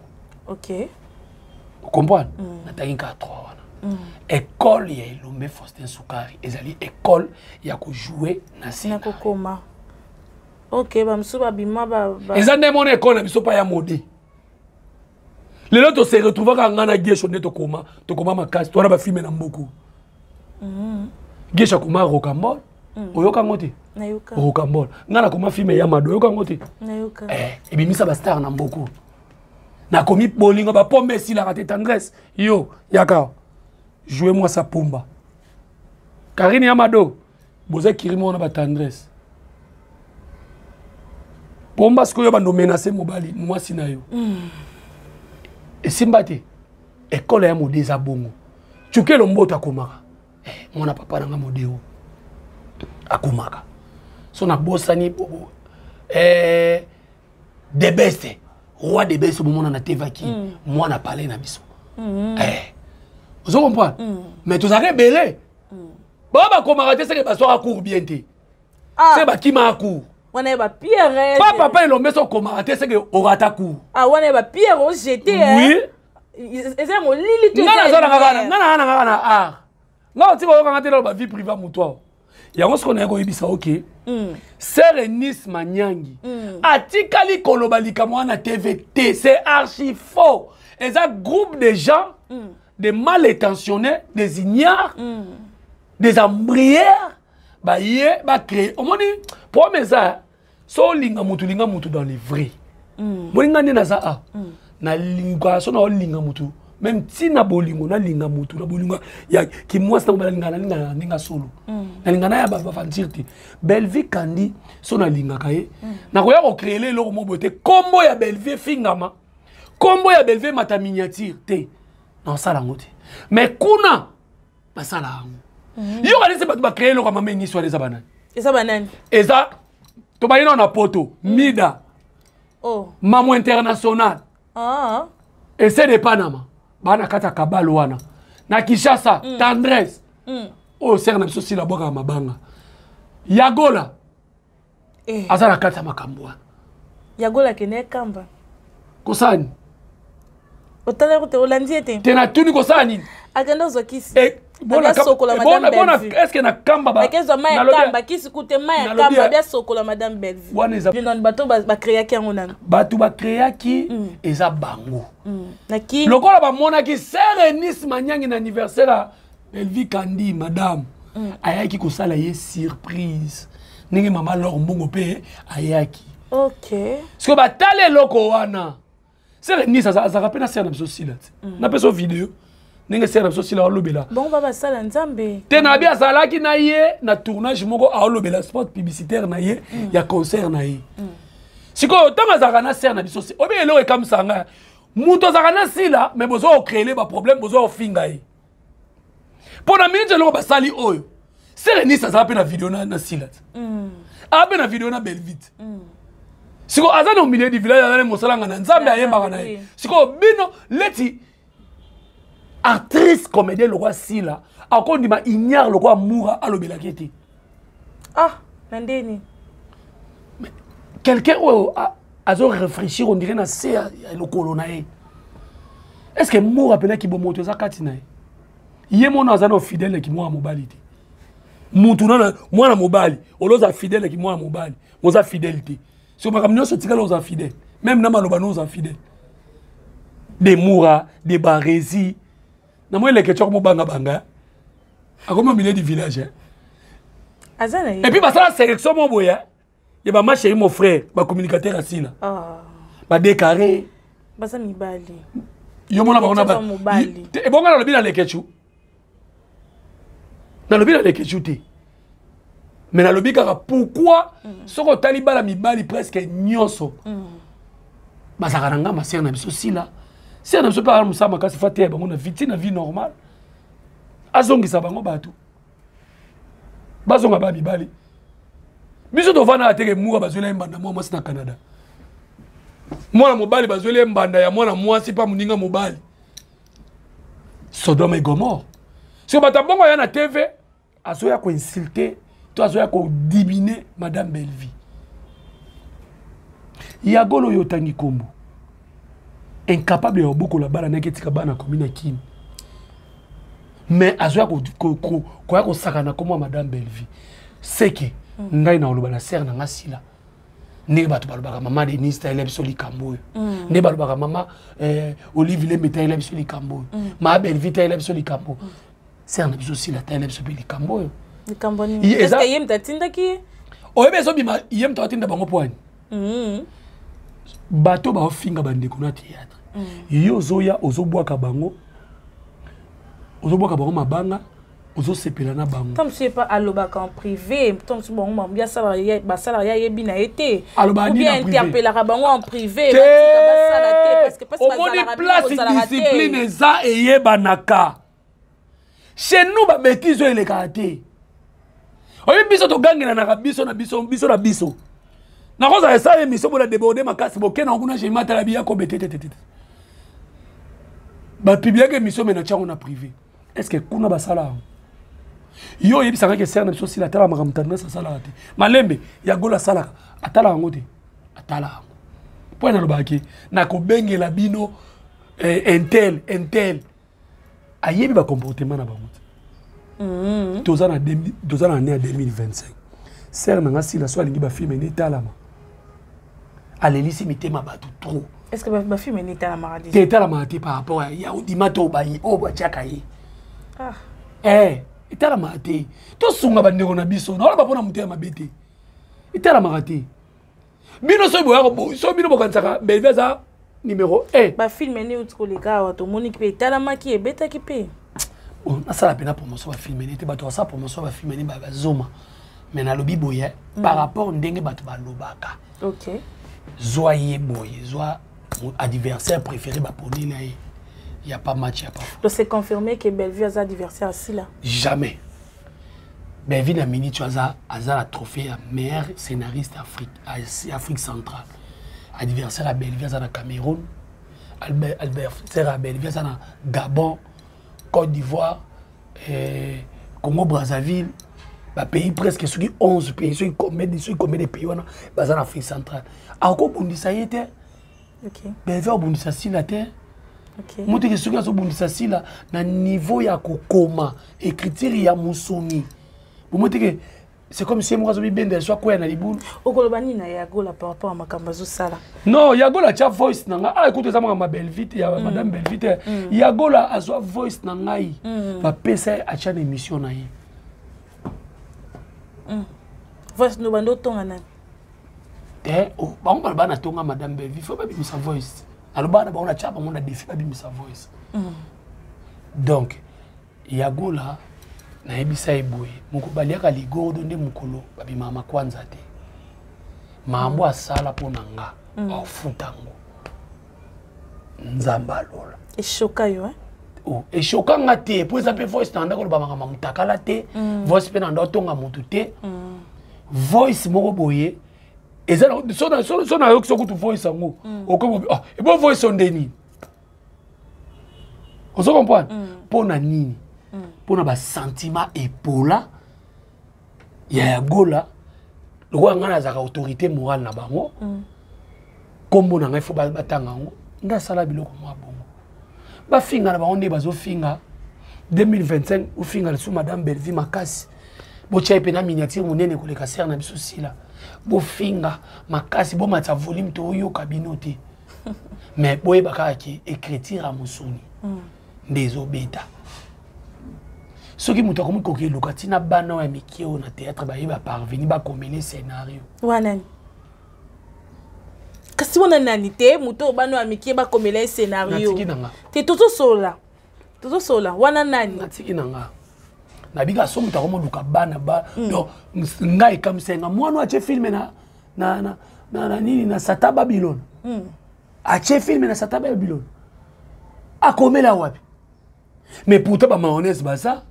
Ocomprendre? Natangi kaka 3 wana. École ya Elombe Faustin Sukari ezali école ya kojouer na Na scénario. kokoma, ok. Bamosusu babima Eza nde mona école na biso pa ya mode. Lelo tose retrouvaka nga na Gesho nde tokoma, tokoma makasi, towana bafilm na mboku. Gesho akoma Rocambole, oyokango te? Nayoka. Rocambole. Nga nakoma film ya Mado, oyokango te? Nayoka. Eh, ebimisa bastar na mboku. Nakomi bolingo bapombe esilaka te, tendresse. Yo yaka joue mwasa pomba, Karine ya Mado, boza kirimi wana batendresse pomba. Sikoyo bando menace mobali mwasi na yo, esimba te. Ekole ya mode eza bongo. Cukelo mboto akomaka, eh, mwana papa nanga modeo akomaka. So nabosani eh, Debeste, roi Debeste, bomona na tevaki mwana pale na biso. Eh, ozo comprendre? Mais tozalaka ebele bao bakomaka te, seke bazwaka cours bien te. Ah. Seke bakimaka cours. Wana ye bapierre. Pa papa Elombe, so okomaka te, seke orata cours. Ah, wana ye bapierre ojete. Oui. Eza ya molili to nga eza ya naza na kaka lumière? Nga na kaka na art. Nga otika oyokanga te, naloba vie privée ya motu awa. Yango sikoyo naye koyebisa, ok, sœur Enis Manyangi atikali koloba likambo wana TV te, c'est archi faux. Eza groupe de gens, des mal intentionnés, des ignares, des embrières, baye bacréer. Omoni problème eza so olinga motu, linga motu dans les vrais. Bolinga nde naza a nalingaka so na olinga motu, même ntina bolingo, nalinga motu na bolingo ya kimwasi ntango balinga, nalinga na ndenge solo, nalinga na ya baventure te. Belvi Kandi, so nalingaka ye, nakoya kocréer eloko moko boye te. Kombo ya Belvi efingama, kombo ya Belvi emata miniature te, naosala yango te. Mais kuna basala yango. Yo kanisi bato bacréer eloko ya mama Enisi wana eza banani? Eza banani? Eza tobayi nao na poto mida. Oh. Mamo international. Ah. Ese de Panama baa na kati ya kabalo wana na Kinshasa. Tendresse oyo sere na biso sila bwakaka mabanga Yagola. Eh. Aza na kati ya makambo wana. Yagola akende kamba. Kosala nini? Otala te, olandi ye te. Te, natuni, kosala nini? Akende ozwa kisi. Eh, bona Ake asokola eh, madame bona bona Bellevue. est ce que na kamba Akezwa mai ya kamba, kisi kute mai ya kamba, abi asokola madame Bellevue. Wana eza Nani bato bacréaki yango nano? Bato bacréaki eza bango. Na ki Lokola bamonaki sœur Enis Manyangi na anniversaire ya Belvi Kandi, madame ayaki kosala ye surprise, ndenge mama Lor Mbongo mpe ayaki. Sikoyo batala eloko wana. Sœur Enis azalaka mpe na sœur na biso Sila te. Napesa video ndenge sœur na biso Sila aolobela. Bongo ba basala Nzambe. Te, na bi azalaki na ye na tournage moko, aolobela spot publicitaire na ye ya concert na ye. Sikoyo ntango azalaka na sœur na biso, obi eloko ekamwisaka ngai, moto azalaka na Sila, mais bozwa kocréer baproblème, bozwa kofinga ye mpo na minute. Eloko basali oyo, sœur Enis azala mpe na video na Sila te, aza mpe na video na Belvite. Sikoyo aza na milieu du village, aza na mosala nga na Nzambe, ayembaka na ye. Sikoyo bino leti Actrice comédien lokwa Sila akondima ignare lokwa Mura alobelaki te. Ah, na ndeni. Quelqu'un oyo azo réfléchir, on dirait na se ya lokolo na ye. Est-ce que Mura apenaki bomoto eza kati na ye? Ye mona aza na fidèle ki mwana mobali te. Mutu nana mwana mobali, oloza fidèle ki mwana mobali, moza fidèle te. So makambo nyonso tikala oza fidèle. Même na maloba no oza fidèle. De Mura, de Barezi. Na moi eleke tshoko mobanga banga. Akomi au milieu du village. Hein. Aza na ye. Et puis basala sélection mo boye. Ya ba ma chérie mon frère, ba communicateur asila. Ah. Ba décarré. Baza mibali. Yo mona ba ona ba. Ebonga na lobi na lekechu. Nalobi na lekechu te. Mais nalobi kaka pourquoi soki otali bala mibali presque nyonso bazalaka na ngamba sere na biso sila sere na biso mpe mosala makasi fa teya bango na vie ti na vie normale azongisa bango bato bazonga ba mibali. Biso tovandaka teke muka bazweli ye mbanda mwa mwasi na Canada, mwana mobali bazweli ye mbanda ya mwana mwasi mpa moninga mobali. Sodome et Gomorre. Soki bato ya bongo aya na TV, azoya koinsulte to azoya kodimine madame Bellevie. Yagolo oyo otangi nkombo, incapable ya kobokola bana naki, etika bana komi na Kini, mais azoya koya kosakana nkombo ya madame Bellevie. Seke ngai na koloba na sere na nga Sila, ndenge bato balobaka mama Denise tayela biso likambo oyo, nde balobaka mama Olive Lembe tayela biso likambo oyo, maa Bellevie tayela biso likambo oyo, sere na biso Sila tayela biso mpe likambo oyo. Likambo nini? Est-ce que ye moto atindaki ye? Oyebi ezobima ye moto atinda bango mpo ani bato baofinga bandeko na théâtre. Yo ozoya ozobwaka bango, ozobwaka bango mabanga, ozosepela na bango. Ntango mosusu epa alobaka en privé, ntango mosusu bango bambi basalaka ye ayebi na ye te. Alobaka ou nini bien na privé? Interpellaka bango en privé, batika basala te parce que mpasi omoni bazalaka bino place bozalaka te. Discipline eza eyebanaka chez nous, babêtises oyo elekaka te. Oyebi biso togangelanaka biso na biso, biso na biso. Nakozala esala émission bona déborde makasi, bokenda kuna jema tala biya kobe te te te te. Bapubliaka émission me na tiango na privé. Est ce que kuna basala yango? Yo oyebisaka ke sere na biso Sila atala makambo tendance asalaka te, malembe ya golo asalaka, atala yango te, atala yango mpo nalobaka ke nakobengela bino intel intel ayebi bacomportement na bango te. Toza na année ya 2025. Sere na nga Sila so alingi bafilme ene etalama, alelisi mitema bato trop. Est ce que bafilme ene etalamaka te? Etalamaka te par rapport ya odima to baye oyo batiaka ye. Ah. Etalamaka te. Tosunga bandeko na biso, naoloba mpona motema mabe te, etalamaka te. Bino soki boyaka, soki bino bokanisaka Bellevie aza numéro 1. Bafilme ene euti koleka awa, tomoniki mpe etalamaki, ebetaki mpe. Bon, nasala mpena promotion bafilme ene te. Bato basala promotion bafilme ene bazoma, mais nalobi boye par rapport ndenge bato balobaka. Zwa ye boye, zwa adversaire préféré baponi na ye, y a pas match, y a pas. Donc c'est confirmé que Bellevue aza adversaire asila? Jamais. Bellevue na minute aza aza na trophée ya meilleur scénariste Afrique, Afrique centrale. Adversaire ya Bellevue aza na Cameroun, adversaire ya Bellevue aza na Gabon, Côte d'Ivoire, Congo Brazzaville, bapays presque soki 11 pays, soki combien, soki combien de pays wana baza na Afrique centrale. Akobundisa ye te. Bellevue abundisa Sila te. Moteke soki azobundisa Sila na niveau ya kokoma écriture ya mosoni bomoteke, c'est comme si ye moko azobibendela so akwea na libulu. Okoloba nini na Yagola par rapport à makambo azosala? Non, Yagola atya voice na ngai. Ah, écoute, eza makambo ya Bellevue te, ya madame Bellevue te. Yagola azwa voice na ngai, bapesa ye, atya na émission na ye. Voice no bando otonga nani? Te, oh, bango baloba natonga madame Bellevue, faut babimisa voice. Naloba na bango, natya bango na défi, babimisa voice. Donc Yagola, nayebisa ye boye, moko baliaka ligordo nde mokolo babimaka makwanza te. Makambo asala mpo na nga, aofuta yango Nzambe alola. Eshoka yo, hein? Oh, eshoka nga te, po eza mpe voice na nda koloba makambo ya motakala te. Voice mpe na nda otonga motu te. Voice moko boye eza so nayoki so kutu voice yango okomi, ah, ebo voice o nde nini? Ozo comprendre? Mpo na nini? Mpo na basentiment epola ya Yagola. Lokola ngai nazalaka autorité morale na bango, nkombo na ngai fo batanga yango. Nde asala biloko mwa bongo, bafinga na bango nde bazofinga. 2025 ofinga lisusu Madame Bellevie makasi, botya ye mpe na miniature monene koleka sere na biso Sila. Bofinga makasi, bomatisa volume, toyoka bino te. Mais boyeba kaka ke écriture ya mosuni nde ezobeta. Soki moto akomi koki eluka ntina bana oyo ya mike oyo na théâtre bayeba parveni bakomele scénario. Wana kasi wana nani te, moto oyo bana oyo ya mike bakomela ye scénario? Natiki na nga. Te, tozosola, tozosola. Wana nani? Natiki na nga, nabika so moto akomoluka bana ba. Donc ngai ekamwisa nga, mwana oyo atie film na nini, na Satan Babylone. Atie film na Satan Babylone, akomela wapi? Mais pourtant bamayonnaise baza,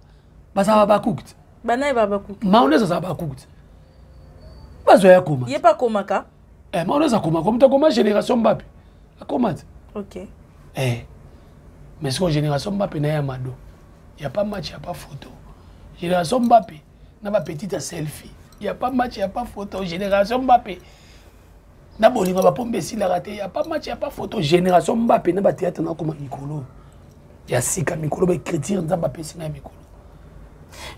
bazala bakuku te. Bana ye babakuki. Mayonnaise azala bakuku te, bazwa ya koma. Ye mpe akomaka. Eh, mayonnaise akoma, komi akoma génération Mbape, akoma te. Eh. Mais sikoyo génération Mbape na ya Mado, ya pas match, ya pas photo. Génération Mbape na bapetite ya selfie, ya pas match, ya pas photo. Génération Mbape na bolingo bapombe esilaka te, ya pas match, ya pas photo. Génération Mbape na bathéâtre nakoma mikolo ya sika, mikolo baécriture Nzambe apesi ngai mikolo.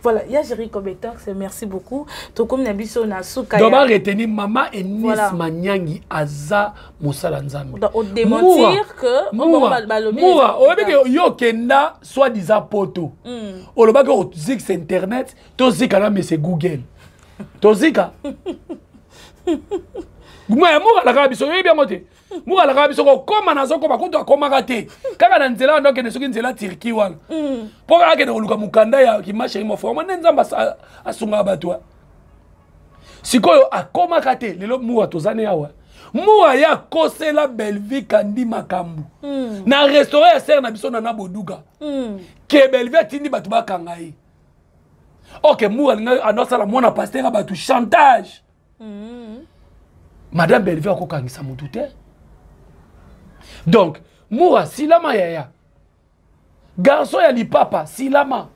Voilà, ya Jerry Cobetox, merci beaucoup. Tokomi na biso na suka. Donc baretenir Mama Enis. Voilà. Manyangi aza mosala Nzambe. Donc odémentir que Mura, balobi. Mura, oyebi ke yo okenda soi-disant poto, olobaki ozikisa internet, tozika na mese Google, tozika. Mura alakaka biso, oyebi yango te. Mura alakaka biso kokóma, nazokóma kutu akomaka te, kaka na nzela wana okende, soki nzela Turki wana, mpo kaka akende koluka mokanda ya kimasheri mofo nde Nzambe asungaka bato. Sikoyo akomaka te. Lelo Mura toza ne awa, Mura ye akosela Bellevie kandi makambo na restaurant ya sere na biso Nana Boduga, ke Bellevie atindi bato bakanga ye. Ok, Mura alinga andosala mwana pasteur ya bato chantage. Madame Bellevie akokangisa motu te. Donc Mura silama, yaya garçon ya lipapa, silama.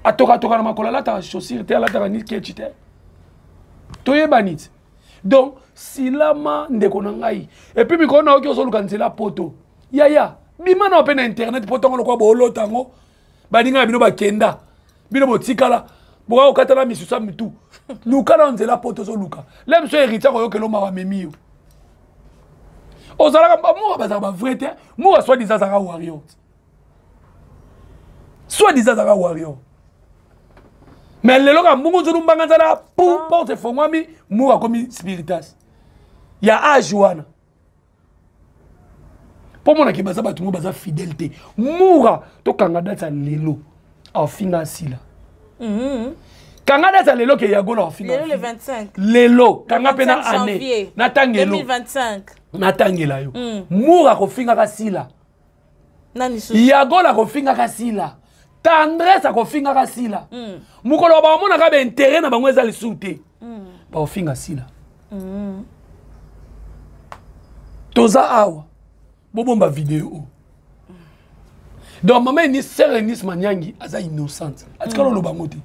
Atokatoka na makolo, alataka chaussure te, alataka ni kechi te, toyebani ti. Donc silama, ndeko na ngai. Et puis mikolo nayoki ozoluka nzela poto. Yaya, bima na mpe na internet po ntango lokwa boolota yango, baninga na bino bakenda, bino botikala boka kokatana misusu ya mitu. Luka na nzela poto, ozoluka le biso héritier koyokela mawa memi yo. Ozalaka Mura, bazalaka bavrai te. Mura soi-disant azalaka warrior, soi-disant azalaka warrior, mais lelo kaka mbungu nzulu mbanga nzala pu porte efongwami, Mura akomi spiritas ya age wana. Mpo monaki baza bato mo baza fidèle te. Mura, tokanga date ya lelo, aofinga asila. Kanga date ya lelo ke Yagola aofinga. Lelo le 25. Lelo kanga mpe na année, natangelo. 2025. Natangela yo. Mura akofingaka Sila. Nani susu? Yagola akofingaka Sila, Tendresse akofingaka Sila. Mokolo baomonaka baintérêt na bango eza lisusu te, baofinga Sila. Toza awa, bobomba video oyo. Donc mama Enis, sœur Enis Manyangi aza innocente, atikala oloba yango te,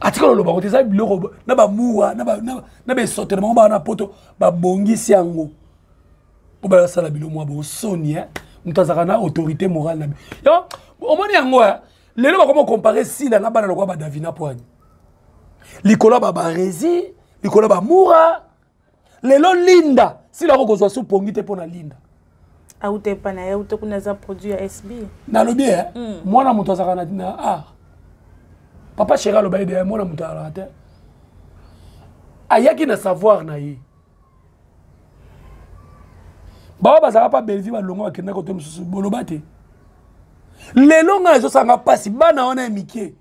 atikala oloba yango te. Eza biloko na bamuwa na baesote na bango, baa na poto babongisi yango mpo bayosala bilo mwa bongo. Soni moto azalaka na autorité morale na yo, omoni yango. Lelo bakoma comparer Sila na bana lokola badavina poani, likolo ya babaresi, likolo ya bamura. Lelo Linda, Sila ako kozwa su pongi te mpo na Linda. Auta epa na ye, auta kuna, aza produit ya SB. Nalobi e mwana moto azalaka na art. Papa chéri aloba ede mwana moto azalaka te, ayaki na savoir na ye. Baoyo bazalaka mpa Bellevie balongo, bakendaki kote mosusu, boloba te. Lelo ngai ezosanga mpasi, bana wana ya mike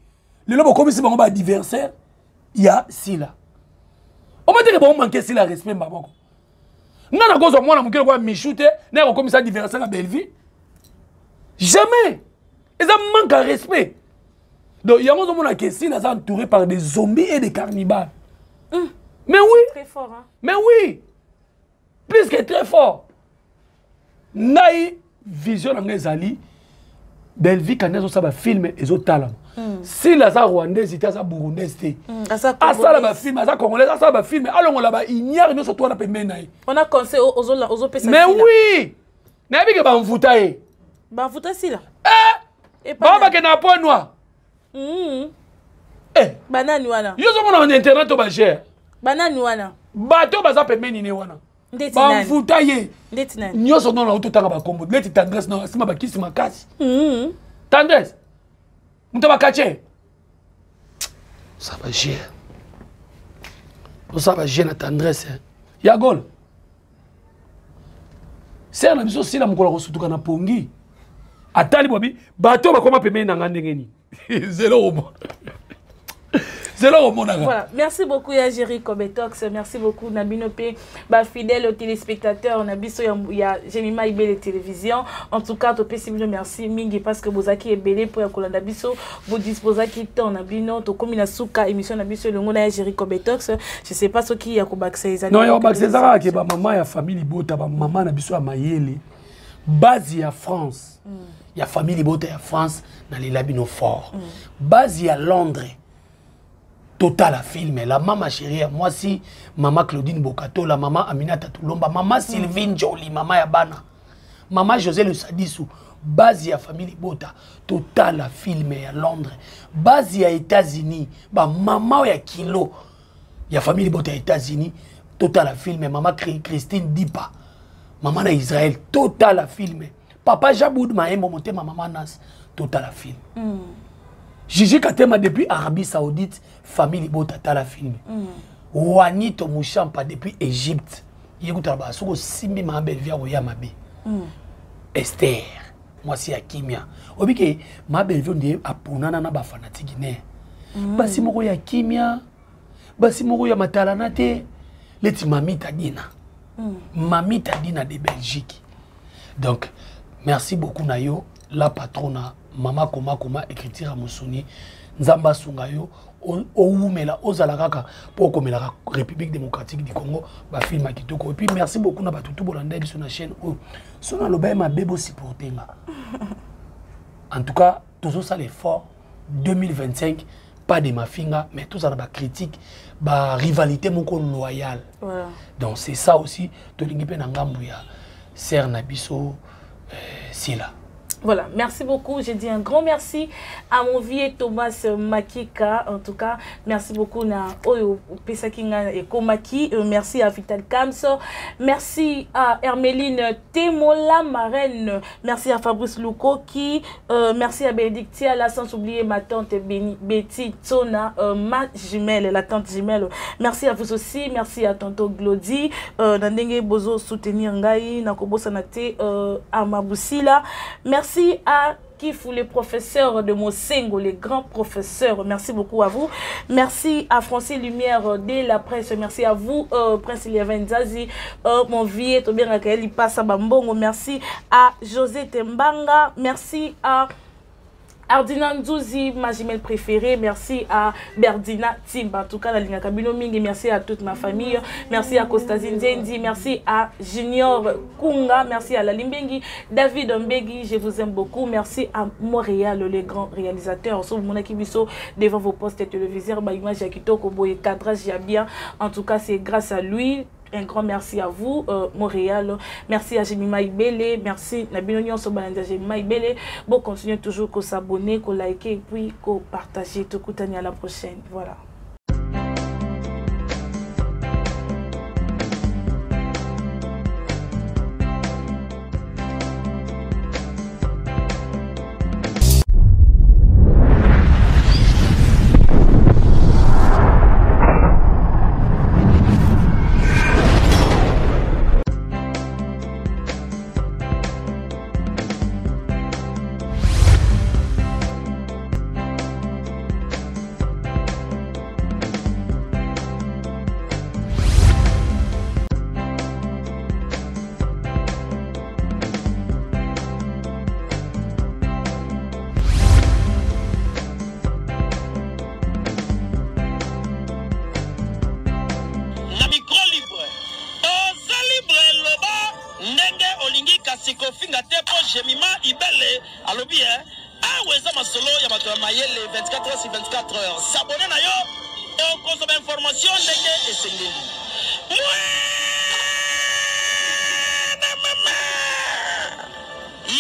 lelo bokomisi bango baadversaire ya Sila. Omateke bango manke Sila respect mba moko. Ngai nakozwa mwana moke lokola Michu te naye kokomisa adversaire ya Bellevie, jamais. Eza manque ya respect. Donc yango ozomona ke Sila aza entouré par des zombies et des carnivales. Mais oui. Très fort, hein? Mais oui, plus que très fort. Ngai vision na ngai ezali Bellevue kandi azosala bafilme ezotalama. Sila aza rwandaise te, aza burundaise te, asala bafilme, aza congolaise, asala bafilme, alongola baignare nyonso to wana pembeni na ye. Wana conseil ozopesa? Mais oui, nayebi ke bamvuta ye. Bamvuta Sila? Eh, bango bakende na point noir. Eh. Banani wana? Yo ozomona na internet to bagere. Banani wana? Bato baza pembeni ne wana bamvuta ye nyonso. Nono auti otanga bakombo neti Tendresse na nsima bakisi makasi. Tendresse moto bakatie osala bagere, osala bagere na Tendresse ya gol sere na biso. Sila mokolo akosutuka na pongi, atali bobi bato bakoma pembeni na nga ndenge nini. Zelo omona, zelo omonaka. Voilà, merci beaucoup ya Jerry Kobetox, merci beaucoup na bino pe ba fidèle téléspectateurs na biso ya Jemima Ibele Télévision. En tout cas, topesi bino merci mingi parce que bozaki ebele po ya kolanda biso, bo disposaki temps na bino. Tokomi na suka émission na biso elongo na ya Jerry Kobetox. Je sais pas soki ya kobakisa ezali. Non, ya kobakisa ezaka kaka ba mama ya famille libota, ba mama na biso ya mayele, base ya France. Ya famille libota ya France, nalela bino fort. Base ya Londres, totala film la mama chérie ya mwasi, mama Claudine Bokatola, mama Aminata Tulomba, mama Sylvine Joli, mama ya bana, mama José Lusadisu. Base ya famille libota, totala film ya Londres. Base ya États-Unis, bamama oyo ya kilo ya famille libota ya États-Unis, totala film. Mama Christine Dipa, mama na Israël, totala film. Papa Jaboud Maembo, motema mama Nas, totala film. Gigi Katema depuis Arabie Saoudite, famille libota, tala film. Wanito Mushampa depuis Égypte, ye kutala ba soki osimbi mama Bellevue akoya mabe. Esther mwasi ya kimia, oyebi ke mama Bellevue nde aponana na bafanatiki ne. Basi moko ya kimia, basi moko ya matalana te, leti Mamita Dina. Mamita Dina de Belgique. Donc merci beaucoup na yo la patrona, mama koma koma écriture ya mosuni. Nzambe asunga yo, owumela, ozala kaka mpo okomelaka République démocratique du Congo bafilme ya kitoko. Et puis merci beaucoup na bato tu bolanda biso na chaîne oyo. So naloba ye mabe, bosupporte nga. En tout cas tozosala effort 2025, pas de mafinga, mais tozala bacritique, barivalité moko loyale. Voilà. Donc c'est ça aussi tolingi mpe na ngambu ya sere na biso, Sila. Voilà, merci beaucoup. J'ai dit un grand merci à mon vieux Thomas Makika. En tout cas, merci beaucoup na oyo Pesakinga et Komaki. Merci à Vital Kams. Merci à Hermeline Temola, marraine. Merci à Fabrice Lukoki. Merci à Bénédicte Tiala, sans oublier ma tante Béni, Betty Tsona, ma jumelle, la tante jumelle. Merci à vous aussi. Merci à tonton Glody. Na ndenge bozo soutenir ngai, na kobosa te, à Mabusila. Merci à Kifou, les professeurs de Mosengo, les grands professeurs. Merci beaucoup à vous. Merci à Francis Lumière de la presse. Merci à vous, Prince Liévin Zazi, mon vieux, Tobien Rakaeli Passa Bambongo. Merci à José Tembanga. Merci à Ardina Nzouzi, ma jumelle préférée. Merci à Berdina Timba. En tout cas, nalingaka bino mingi. Merci à toute ma famille. Merci à Kostazine Zendi. Merci à Junior Kunga. Merci à Lalimbengi. David Mbegi, je vous aime beaucoup. Merci à Montréal, le grand réalisateur. Sauf mon biso devant vos postes téléviseurs. Ba image ya kitoko, boye cadrage ya bien. En tout cas, c'est grâce à lui. Un grand merci à vous, Montréal. Merci à Jemima Ibele. Merci na bino nyonso balanda Jemima Ibele. Bon, continuez toujours ko s'abonner, ko liker et puis ko partager. Tokutani à la prochaine. Voilà. kasi kofinga te mpo Jemima Ibele alobi e awa eza masolo ya bato ya mayele 24 heures sur 24 heures. S'abonner na yo, okozwa bainformation ndenge esengeli. Mwana mama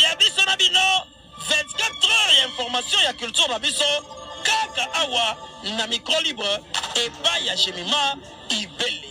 ya biso na bino, 24 heures ya information ya culture na biso kaka awa na micro libre epai ya Jemima Ibele.